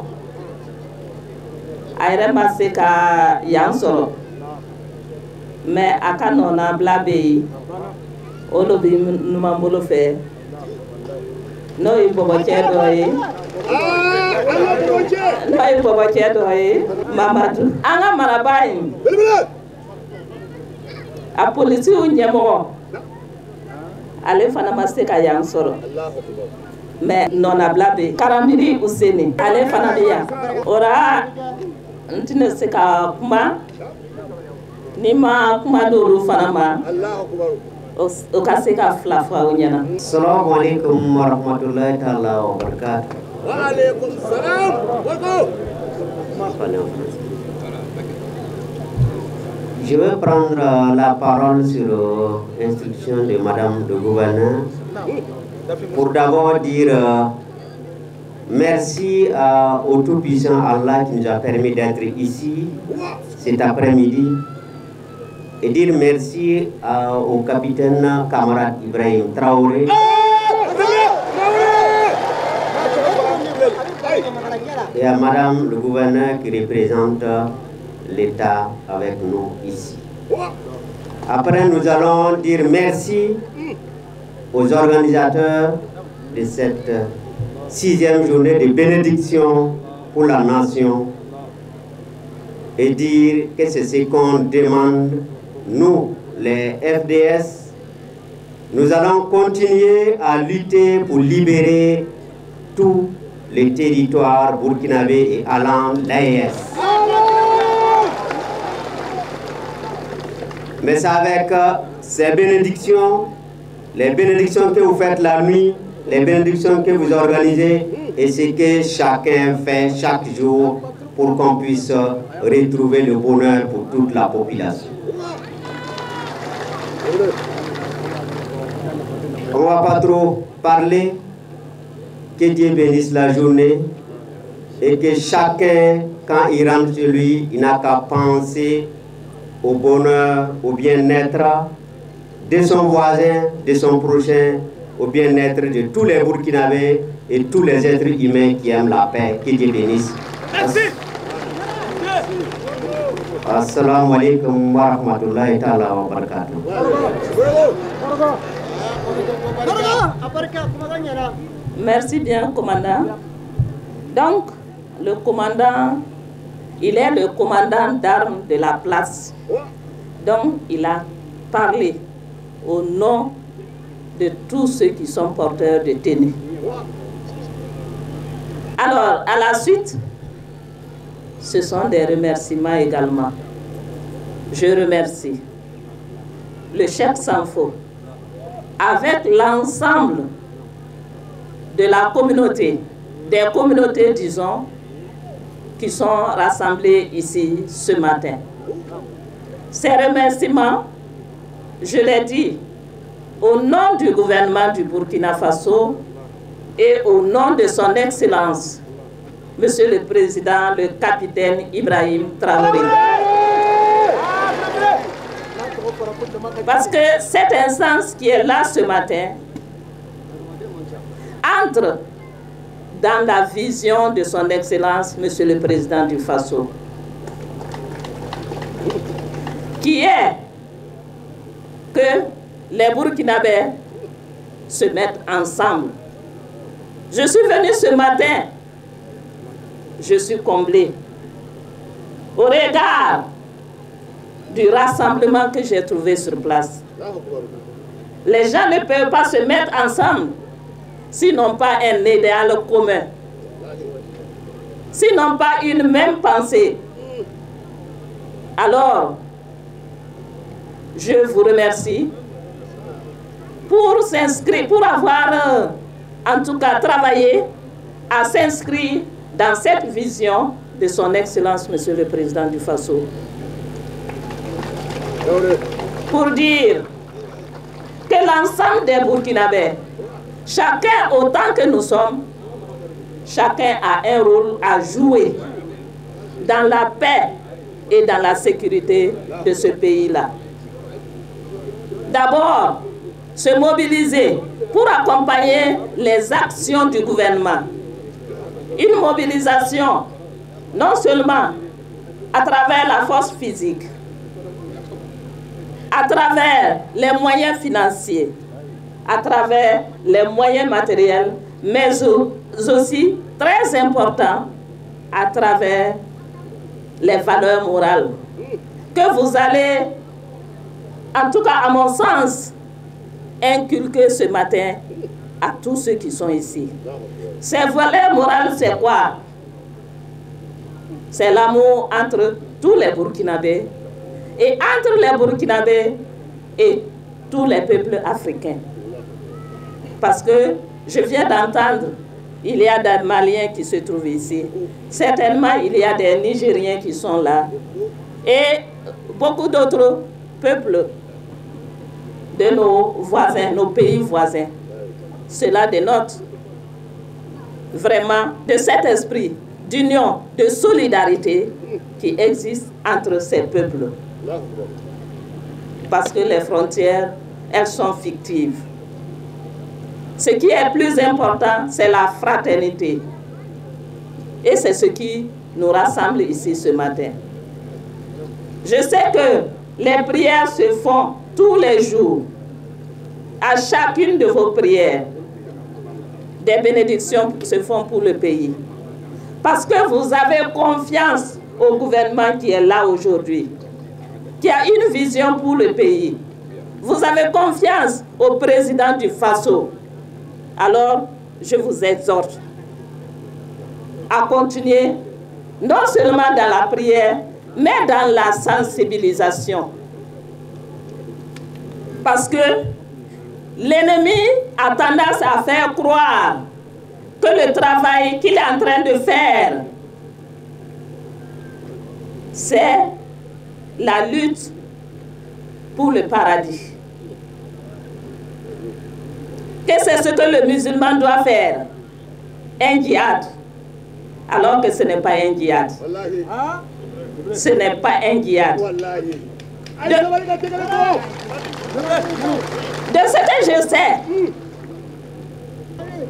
a yɛrɛ ma se ka yan sɔrɔ, mais a ka nɔnabila bɛ yen, o de bɛ numan bolo fɛ, n'o ye bɔbɔcɛ dɔ ye, n'o ye bɔbɔcɛ dɔ ye, Mamadu. An ka marabaa in, a polisiw ɲɛmɔgɔ, ale fana ma se ka yan sɔrɔ, mais nɔnabila bɛ yen. Karamiri Useni, ale fana bɛ yan. O la n tɛna se ka kuma ni ma kuma d'olu fana ma, o ka se ka fila fɔ aw ɲɛna. Assalamu alaikum warahmatullahi ta'ala wabarakatuh. Je vais prendre la parole sur l'instruction de Madame le gouverneur pour d'abord dire merci au Tout-Puissant Allah qui nous a permis d'être ici cet après-midi et dire merci au capitaine camarade Ibrahim Traoré et à Madame le gouverneur qui représente l'État avec nous ici. Après, nous allons dire merci aux organisateurs de cette 6e journée de bénédiction pour la nation et dire que c'est ce qu'on demande, nous, les FDS. Nous allons continuer à lutter pour libérer tous les territoires burkinabés et allant l'AES. Mais c'est avec ces bénédictions, les bénédictions que vous faites la nuit, les bénédictions que vous organisez et ce que chacun fait chaque jour pour qu'on puisse retrouver le bonheur pour toute la population. On ne va pas trop parler. Que Dieu bénisse la journée et que chacun, quand il rentre chez lui, il n'a qu'à penser au bonheur, au bien-être de son voisin, de son prochain, au bien-être de tous les Burkinabés et tous les êtres humains qui aiment la paix. Que Dieu bénisse. Merci. Assalamu alaikum wa rahmatullahi ta'ala wa barakatuh. Merci bien, commandant. Donc, le commandant, il est le commandant d'armes de la place. Donc, il a parlé au nom de tous ceux qui sont porteurs de tenue. Alors, à la suite, ce sont des remerciements également. Je remercie le chef Sanfo avec l'ensemble de la communauté, des communautés, disons, qui sont rassemblées ici ce matin. Ces remerciements, je l'ai dit, au nom du gouvernement du Burkina Faso et au nom de son Excellence, Monsieur le Président, le capitaine Ibrahim Traoré. Parce que cette instance qui est là ce matin entre dans la vision de son Excellence, Monsieur le Président du Faso, qui est que les Burkinabés se mettent ensemble. Je suis venue ce matin, je suis comblée au regard du rassemblement que j'ai trouvé sur place. Les gens ne peuvent pas se mettre ensemble s'ils n'ont pas un idéal commun, s'ils n'ont pas une même pensée. Alors, je vous remercie pour s'inscrire, pour avoir en tout cas travaillé à s'inscrire dans cette vision de son Excellence, Monsieur le Président du Faso. Pour dire que l'ensemble des Burkinabés, chacun autant que nous sommes, chacun a un rôle à jouer dans la paix et dans la sécurité de ce pays-là. D'abord, se mobiliser pour accompagner les actions du gouvernement. Une mobilisation non seulement à travers la force physique, à travers les moyens financiers, à travers les moyens matériels, mais aussi, très important, à travers les valeurs morales que vous allez, en tout cas à mon sens, inculquer ce matin à tous ceux qui sont ici. Ces valeurs morales, c'est quoi? C'est l'amour entre tous les Burkinabés et entre les Burkinabés et tous les peuples africains. Parce que je viens d'entendre il y a des Maliens qui se trouvent ici. Certainement, il y a des Nigériens qui sont là. Et beaucoup d'autres peuples de nos voisins, nos pays voisins. Cela dénote vraiment de cet esprit d'union, de solidarité qui existe entre ces peuples. Parce que les frontières, elles sont fictives. Ce qui est plus important, c'est la fraternité. Et c'est ce qui nous rassemble ici ce matin. Je sais que les prières se font tous les jours. À chacune de vos prières, des bénédictions se font pour le pays. Parce que vous avez confiance au gouvernement qui est là aujourd'hui, qui a une vision pour le pays. Vous avez confiance au président du Faso. Alors, je vous exhorte à continuer, non seulement dans la prière, mais dans la sensibilisation. Parce que l'ennemi a tendance à faire croire que le travail qu'il est en train de faire, c'est la lutte pour le paradis. Que c'est ce que le musulman doit faire, un djihad, alors que ce n'est pas un djihad. Ce n'est pas un djihad. De ce que je sais,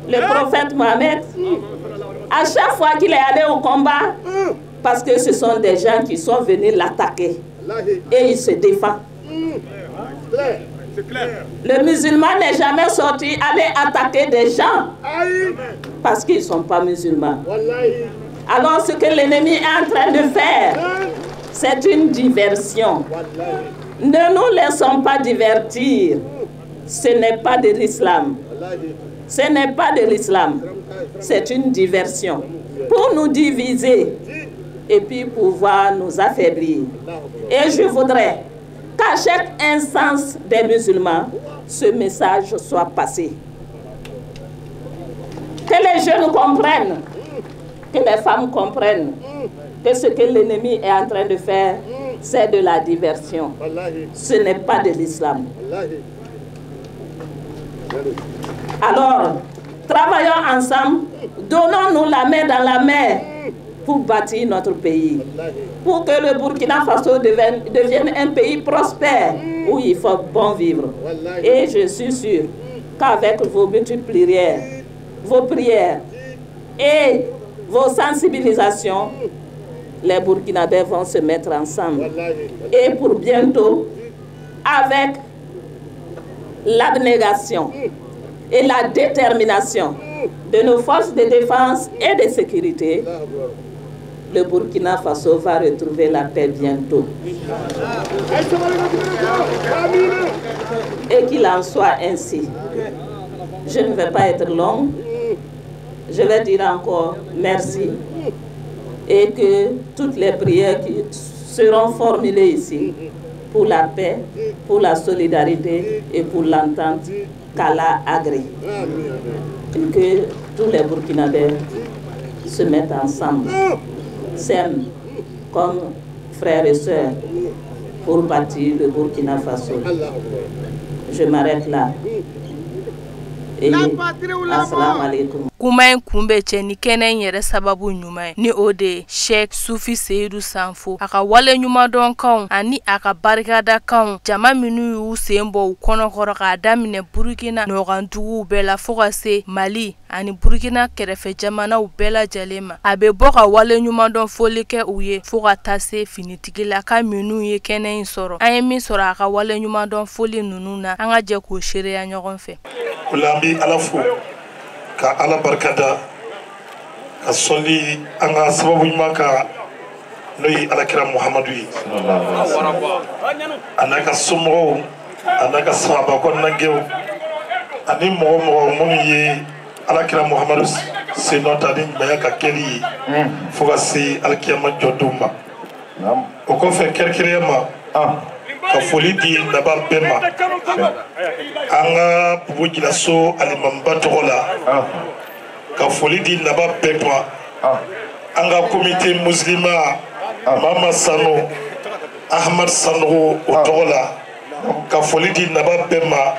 le prophète Mohammed, à chaque fois qu'il est allé au combat, parce que ce sont des gens qui sont venus l'attaquer et il se défend. Le musulman n'est jamais sorti aller attaquer des gens parce qu'ils ne sont pas musulmans. Alors ce que l'ennemi est en train de faire, c'est une diversion. Ne nous laissons pas divertir. Ce n'est pas de l'islam. Ce n'est pas de l'islam. C'est une diversion pour nous diviser et puis pouvoir nous affaiblir. Et je voudrais qu'à chaque instance des musulmans, ce message soit passé. Que les jeunes comprennent, que les femmes comprennent que ce que l'ennemi est en train de faire, c'est de la diversion. Ce n'est pas de l'islam. Alors, travaillons ensemble, donnons-nous la main dans la main pour bâtir notre pays, pour que le Burkina Faso devienne un pays prospère où il faut bon vivre. Et je suis sûre qu'avec vos multiples vos prières et vos sensibilisations, les Burkinabés vont se mettre ensemble. Et pour bientôt, avec l'abnégation et la détermination de nos forces de défense et de sécurité, le Burkina Faso va retrouver la paix bientôt. Et qu'il en soit ainsi. Je ne vais pas être longue. Je vais dire encore merci. Et que toutes les prières qui seront formulées ici pour la paix, pour la solidarité et pour l'entente qu'Allah agrée. Et que tous les Burkinabés se mettent ensemble, s'aiment comme frères et sœurs pour bâtir le Burkina Faso. Je m'arrête là. Et assalamu alaikum. Kuma in kun bɛ cɛ ni kɛnɛ in yɛrɛ sababu ɲuman ye ni o de ye Sheikh Sufi Seyidu Sanfo a ka wale ɲumandɔnkanw ani a ka barikadakanw jama minnu y'u sen bɔ u kɔnɔkɔrɔ k'a daminɛ Burukina nɔgɔnduguw bɛɛ la fo ka se Mali ani Burukina kɛrɛfɛ jamanaw bɛɛ lajɛlen ma. A bɛ bɔ ka wale ɲumandɔn foli kɛ u ye fo ka taa se finitigilaka minnu ye kɛnɛ in sɔrɔ. An ye min sɔrɔ a ka wale ɲumandɔn foli ninnu na, an ka jɛ k'o seereya ɲɔgɔn fɛ. O la an bɛ Ala fo ka Ala barikada ka sɔli an ka sababu ɲuman kan n'o ye Alakira Muhamadu ye, a n'a ka somɔgɔw, a n'a ka sahaba kɔnɔnagɛw ani mɔgɔ mɔgɔ minnu ye Alakira Muhamadu sen nɔ ta ni ɲumanya ka kɛli ye fo ka se alikiyama jɔdon ma. O kɔfɛ kɛrɛnkɛrɛnya ma ka foli di laban bɛɛ ma an ka Bobo Dioulasso alimamiba tɔgɔ la, Ka foli di naba bɛɛ ma. An ka comité musulman Mama Sanu Ahmad Sanogo o tɔgɔ la, ka foli di naba bɛɛ ma.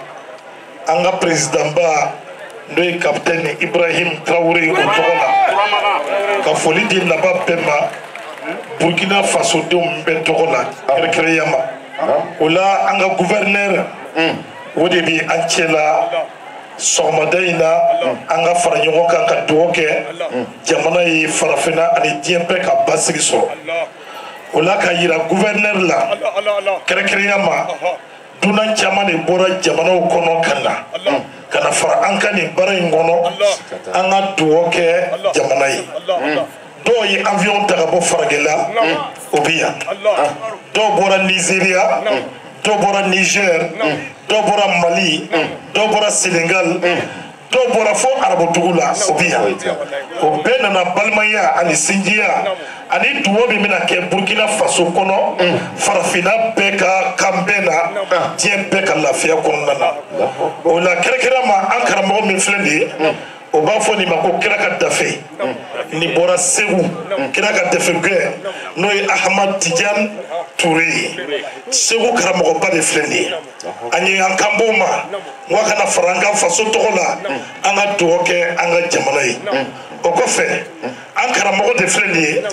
An ka président ba n'o ye capitaine Ibrahim Traoré o tɔgɔ la, ka foli di naba bɛɛ ma Burkina Faso denw bɛɛ tɔgɔ la kɛrɛnkɛrɛnya ma. O la an ka gouverneur o de bi an cɛ la sɔgɔmada in na, an ka fara ɲɔgɔn kan ka dugawu kɛ jamana ye, farafinna ani diɲɛ bɛɛ ka basigi sɔrɔ. O la ka yira gouverneur la kɛrɛnkɛrɛnya ma, dunan caman de bɔra jamanaw kɔnɔ ka na fara an ka nin baara in kɔnɔ, an ka dugawu kɛ jamana ye. Dɔw ye avion ta ka bɔ Faragela, o bɛ yan. Dɔw bɔra Nizeriya, dɔw bɔra Niger, dɔw bɔra Mali, dɔw bɔra Senegal, dɔw bɔra fo arabudugu la, o bɛ yan. O bɛɛ nana balimaya ani sinjiya ani duwawu min bɛna kɛ Burkina Faso kɔnɔ, farafinna bɛɛ ka kan bɛɛ na, diɲɛ bɛɛ ka lafiya kɔnɔna na. O la kɛrɛnkɛrɛn ma, an karamɔgɔ min filɛ nin ye, o b'a fɔ nin ma ko kira ka dafe. Nin bɔra Segu, kira ka dafe gɛn n'o ye Ahmad Tidiane Touré ye, Segu karamɔgɔba de filɛ nin ye. An ye an kan b'o ma, n ko a kana fara an ka faso tɔgɔ la, an ka dugawu kɛ an ka jamana ye. O kɔfɛ, an karamɔgɔ de filɛ nin ye,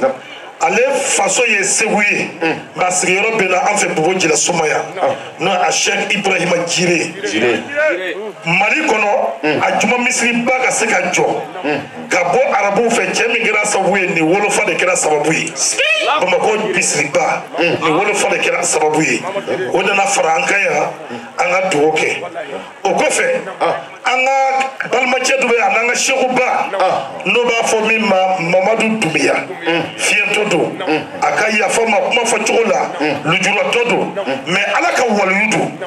ale faso ye Segu ye, nka sigiyɔrɔ bɛ na an fɛ Bobo Jila Sumaya, n'o ye a Cheikh Ibrahima Jire. Mali kɔnɔ, a juma misiriba ka se ka jɔ ka bɔ arabuw fɛ, cɛ min kɛra sababu ye, nin wolofa de kɛra sababu ye. Bamakɔ misiriba, nin wolofa de kɛra sababu ye. O nana fara an kan yan, an ka dugawu kɛ. O kɔfɛ, an ka balimacɛ dɔ bɛ yen, a n'an ka sekuba, n'o b'a fɔ min ma Mamadu Dunbiya, fiyɛntɔ don, a ka yafa ma kuma fɔ cogo la, lujuratɔ don, mais Ala ka waliyu don.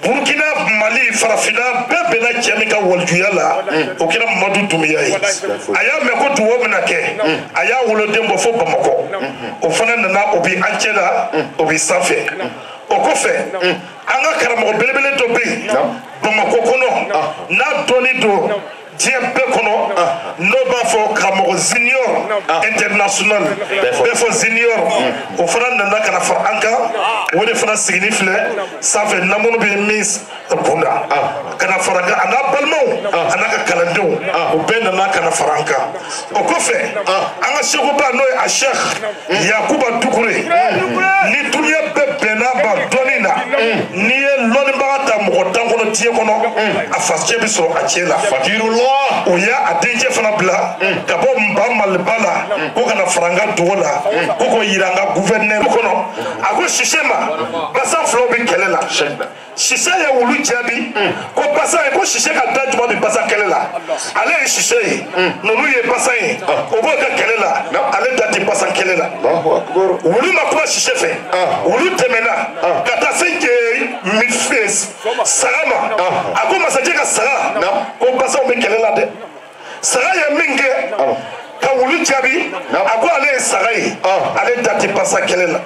Burkina, Mali, farafinna bɛɛ bɛnna cɛ min ka walijuya la, o kɛra Mamadu Dunbiya ye. A y'a mɛn ko dugawu bɛna kɛ, a y'a woloden bɔ fo Bamakɔ, o fana nana, o bi an cɛ la, o bi sanfɛ. O kɔfɛ, an ka karamɔgɔ belebele dɔ bɛ yen Bamakɔ kɔnɔ, n'a dɔnni don diɲɛ bɛɛ kɔnɔ, n'o b'a fɔ karamɔgɔ Junior international, bɛɛ fɔ Junior, o fana nana ka na fara an kan. O de fana sigini filɛ sanfɛ, namunu bɛ min kunda ka na fara an kan, a n'a balimaw a n'a ka kalandenw, o bɛɛ nana ka na fara an kan. O kɔfɛ, an ka sekuba n'o ye a Cheikh Yakuba Dukure, ni duniya bɛɛ bɛnna ma dɔnni na, n'i ye lɔnnibaga ta mɔgɔ tan kɔnɔ diɲɛ kɔnɔ, a facɛ bɛ sɔrɔ a cɛ la. O y'a dencɛ fana bila ka bɔ Nba Maliba la, ko ka na fara an ka dugu la, ko k'o yira an ka gouverneur kɔnɔ. A ko Sise ma, basa filaw bɛ kɛlɛ la. Sise ye wulu jaabi ko basa ye, ko Sise ka da juma bɛ basa kɛlɛ la, ale ye Sise ye, ninnu ye basa ye, o b'o kɛ kɛlɛ la, ale da tɛ basa kɛlɛ la. Wulu ma kuma Sise fɛ, wulu tɛmɛna ka taa se saga ma. A ko masakɛ ka saga, ko basaw bɛ kɛlɛ la dɛ. Saga ye min kɛ ka wulu jaabi, a ko ale ye saga ye, ale da tɛ basa kɛlɛ la.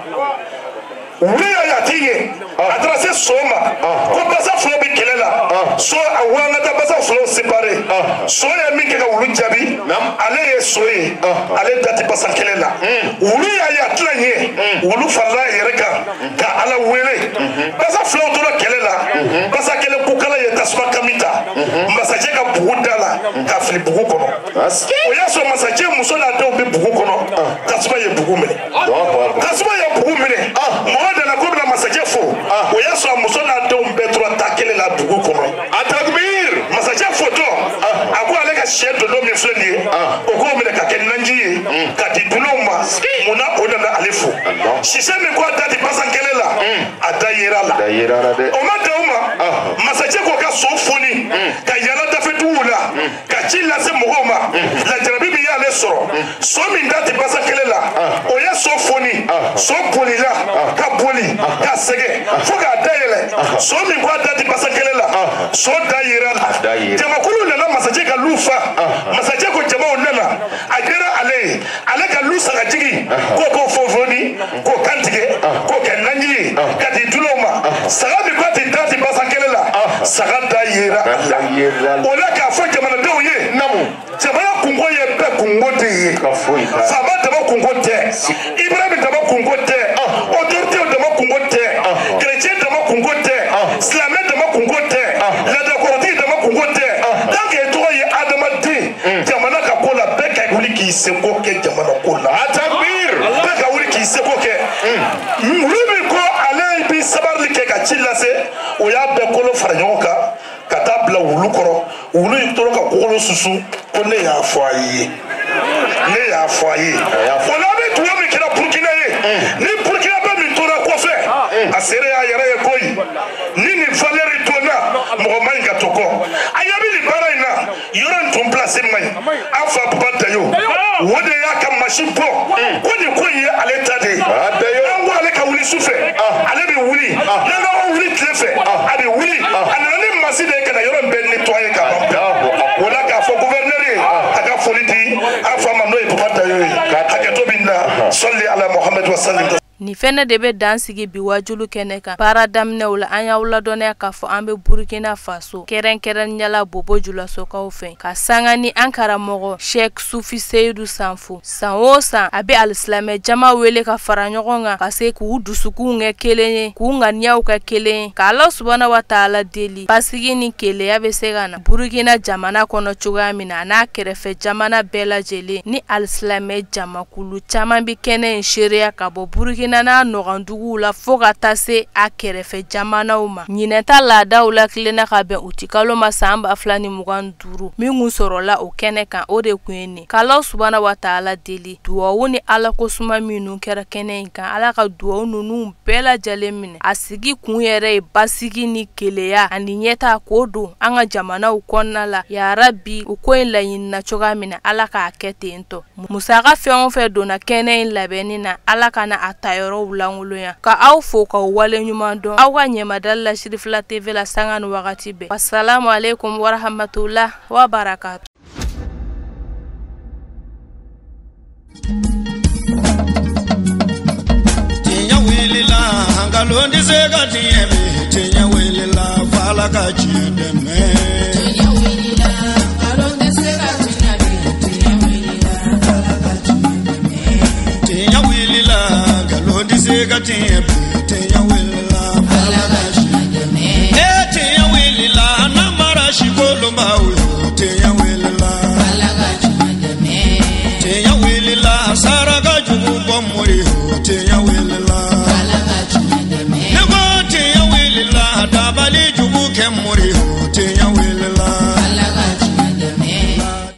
Wulu y'a ye a t'i ye, a taara se so ma, ko basa filaw bɛ kɛlɛ la, so a ko an ka taa basa filaw séparé. So ye min kɛ ka wulu jaabi, ale ye so ye, ale da tɛ basa kɛlɛ la. Wulu y'a ye a tɛna ɲɛ, wulu farala a yɛrɛ kan ka Ala wele. Basa filaw tora kɛlɛ la, basa kɛlɛ kukala ye tasuma kami ta masakɛ ka bugu da la ka fili bugu kɔnɔ. O y'a sɔrɔ masakɛ muso n'a denw bɛ bugu kɔnɔ, tasuma ye bugu minɛ. Tasuma ye bugu minɛ, mɔgɔ nana ko bɛna masakɛ fo, o y'a sɔrɔ muso n'a denw bɛɛ tora ta kelen la dugu kɔnɔ. A takbir! Masakɛ fotɔ, a ko ale ka sɛ dondo min filɛ nin ye, o k'o minɛ ka kɛ naji ye ka di dunanw ma. Munna o nana ale fo? Sise min ko a da ti basan kɛlɛ la, a da yera la. O ma dan o ma, masakɛ ko ka so foni ka yala dafɛduguw la ka ci lase mɔgɔw ma. Lajarabi min y'ale sɔrɔ, so min da ti basan kɛlɛ la, o ye so foni, so bolila ka boli ka sɛgɛn fo k'a dayɛlɛ. So min ko a da ti basan kɛlɛ la, so da yera la. Jamakulu nana masakɛ ka lu fa. Masakɛ ko jamaw nana, a kɛra ale ye, ale ka lu sagajigi ko k'o fonfoni, k'o kantigɛ, k'o kɛ naji ye ka di dunanw ma. Saga min ko a ti da ti basan kɛlɛ la, saga da yera a la. O la k'a fɔ jamanadenw ye, Jamana kungo ye bɛɛ kungo de ye. Faama dama kungo tɛ, Ibrahim dama kungo tɛ, autorité dama kungo tɛ, chrétien dama kungo tɛ, silamɛ dama kungo tɛ, laadakɔrɔtigi dama kungo tɛ. Tant que tɔgɔ ye adamaden, jamana ka ko la bɛɛ ka wuli k'i seko kɛ jamana ko la. Bɛɛ ka wuli k'i seko kɛ. Olu min ko ale bi sabali kɛ ka ci lase, o y'a bɛɛ kolo fara ɲɔgɔn kan ka taa bila wulu kɔrɔ. Wulu in tora ka kɔgɔlo susu ko ne y'a fɔ a ye, ne y'a fɔ a ye. O la bɛ dugawu min kɛra Burukina ye, ni Burukina bɛ min tora kɔfɛ, a seere y'a yɛrɛ ye koyi. Ni nin valeur donna, mɔgɔ man ɲi ka to kɔ. A ɲɛ bɛ nin baara in na, yɔrɔ in tun place man ɲi. An fa Papa Dayo, o de y'a ka machine bɔ ko nin ko in ye ale ta de ye. N'an ko ale ka wuli su fɛ, ale bɛ wuli. N'an ko wuli tile fɛ, a bɛ wuli. A nana ni machine de ye ka na yɔrɔ in bɛɛ nettoyer ka ban pewu. O la k'a fɔ gouverneur ye, a ka foli di an fa ma n'o ye Papa Dayo ye. Hakɛto bɛ na, sɔli ala Muhamadu wa salim. Nin fɛnɛ de bɛ dan sigi bi wajulu kɛnɛ kan. Baara daminɛw la, an y'aw ladɔnniya k'a fɔ an bɛ Burukina Faso kɛrɛnkɛrɛnnenya la Bobo Julasokaw fɛ ka sanga ni an karamɔgɔ Sheikh Sufi Seyidu Sanfo. San o san a bɛ alisilamɛ jama wele ka fara ɲɔgɔn kan ka se k'u dusukunw kɛ kelen ye, k'u ŋaniyaw kɛ kelen ye, ka Ala subahana wa taala deli basigi ni keleya bɛ se ka na Burukina jamana kɔnɔ cogoya min na, a n'a kɛrɛfɛ jamana bɛɛ lajɛlen. Ni alisilamɛ jamakulu caman bɛ kɛnɛ in seereya ka bɔ Burukina n'a nɔgɔnduguw la fo ka taa se a kɛrɛfɛ jamanaw ma. Ɲinɛta laadaw la tilenna ka bɛn utikalo ma san 2025 min kun sɔrɔla o kɛnɛ kan, o de kun ye nin. K'Ala subahana wa taala deli duwawu ni Ala ko suma minnu kɛra kɛnɛ in kan, Ala ka duwawu ninnu bɛɛ lajɛlen minɛ. A sigi kun yɛrɛ ye basigi ni keleya ani ɲɛta k'o don an ka jamanaw kɔnɔna la. Yarabi, u ko in laɲinina cogoya min na, Ala k'a kɛ ten tɔ. Musaka fɛn o fɛn donna kɛnɛ in labɛnni na, Ala kana a ta yɔrɔw lankolonya. Ka aw fo k'aw wale ɲuman dɔn aw ka ɲɛmadali la Sirifila TV la sanga ni wagati bɛɛ. Wasalamu aleykum warahmatulah wa barakatu. Tiɲɛ wulila, nkalon tɛ se ka tiɲɛ bi. Tiɲɛ wulila, f'Ala ka tiɲɛ dɛmɛ. Tiɲɛ wulila, nkalon tɛ se ka tiɲɛ bi. Tiɲɛ wulila, f'Ala ka tiɲɛ dɛmɛ. Tiɲɛ wulila, nkalon tɛ se ka tiɲɛ bi. Tiɲɛ wulila, f'Ala ka tiɲɛ dɛmɛ. Ee tiɲɛ wulila, n'an mara si kolonbaw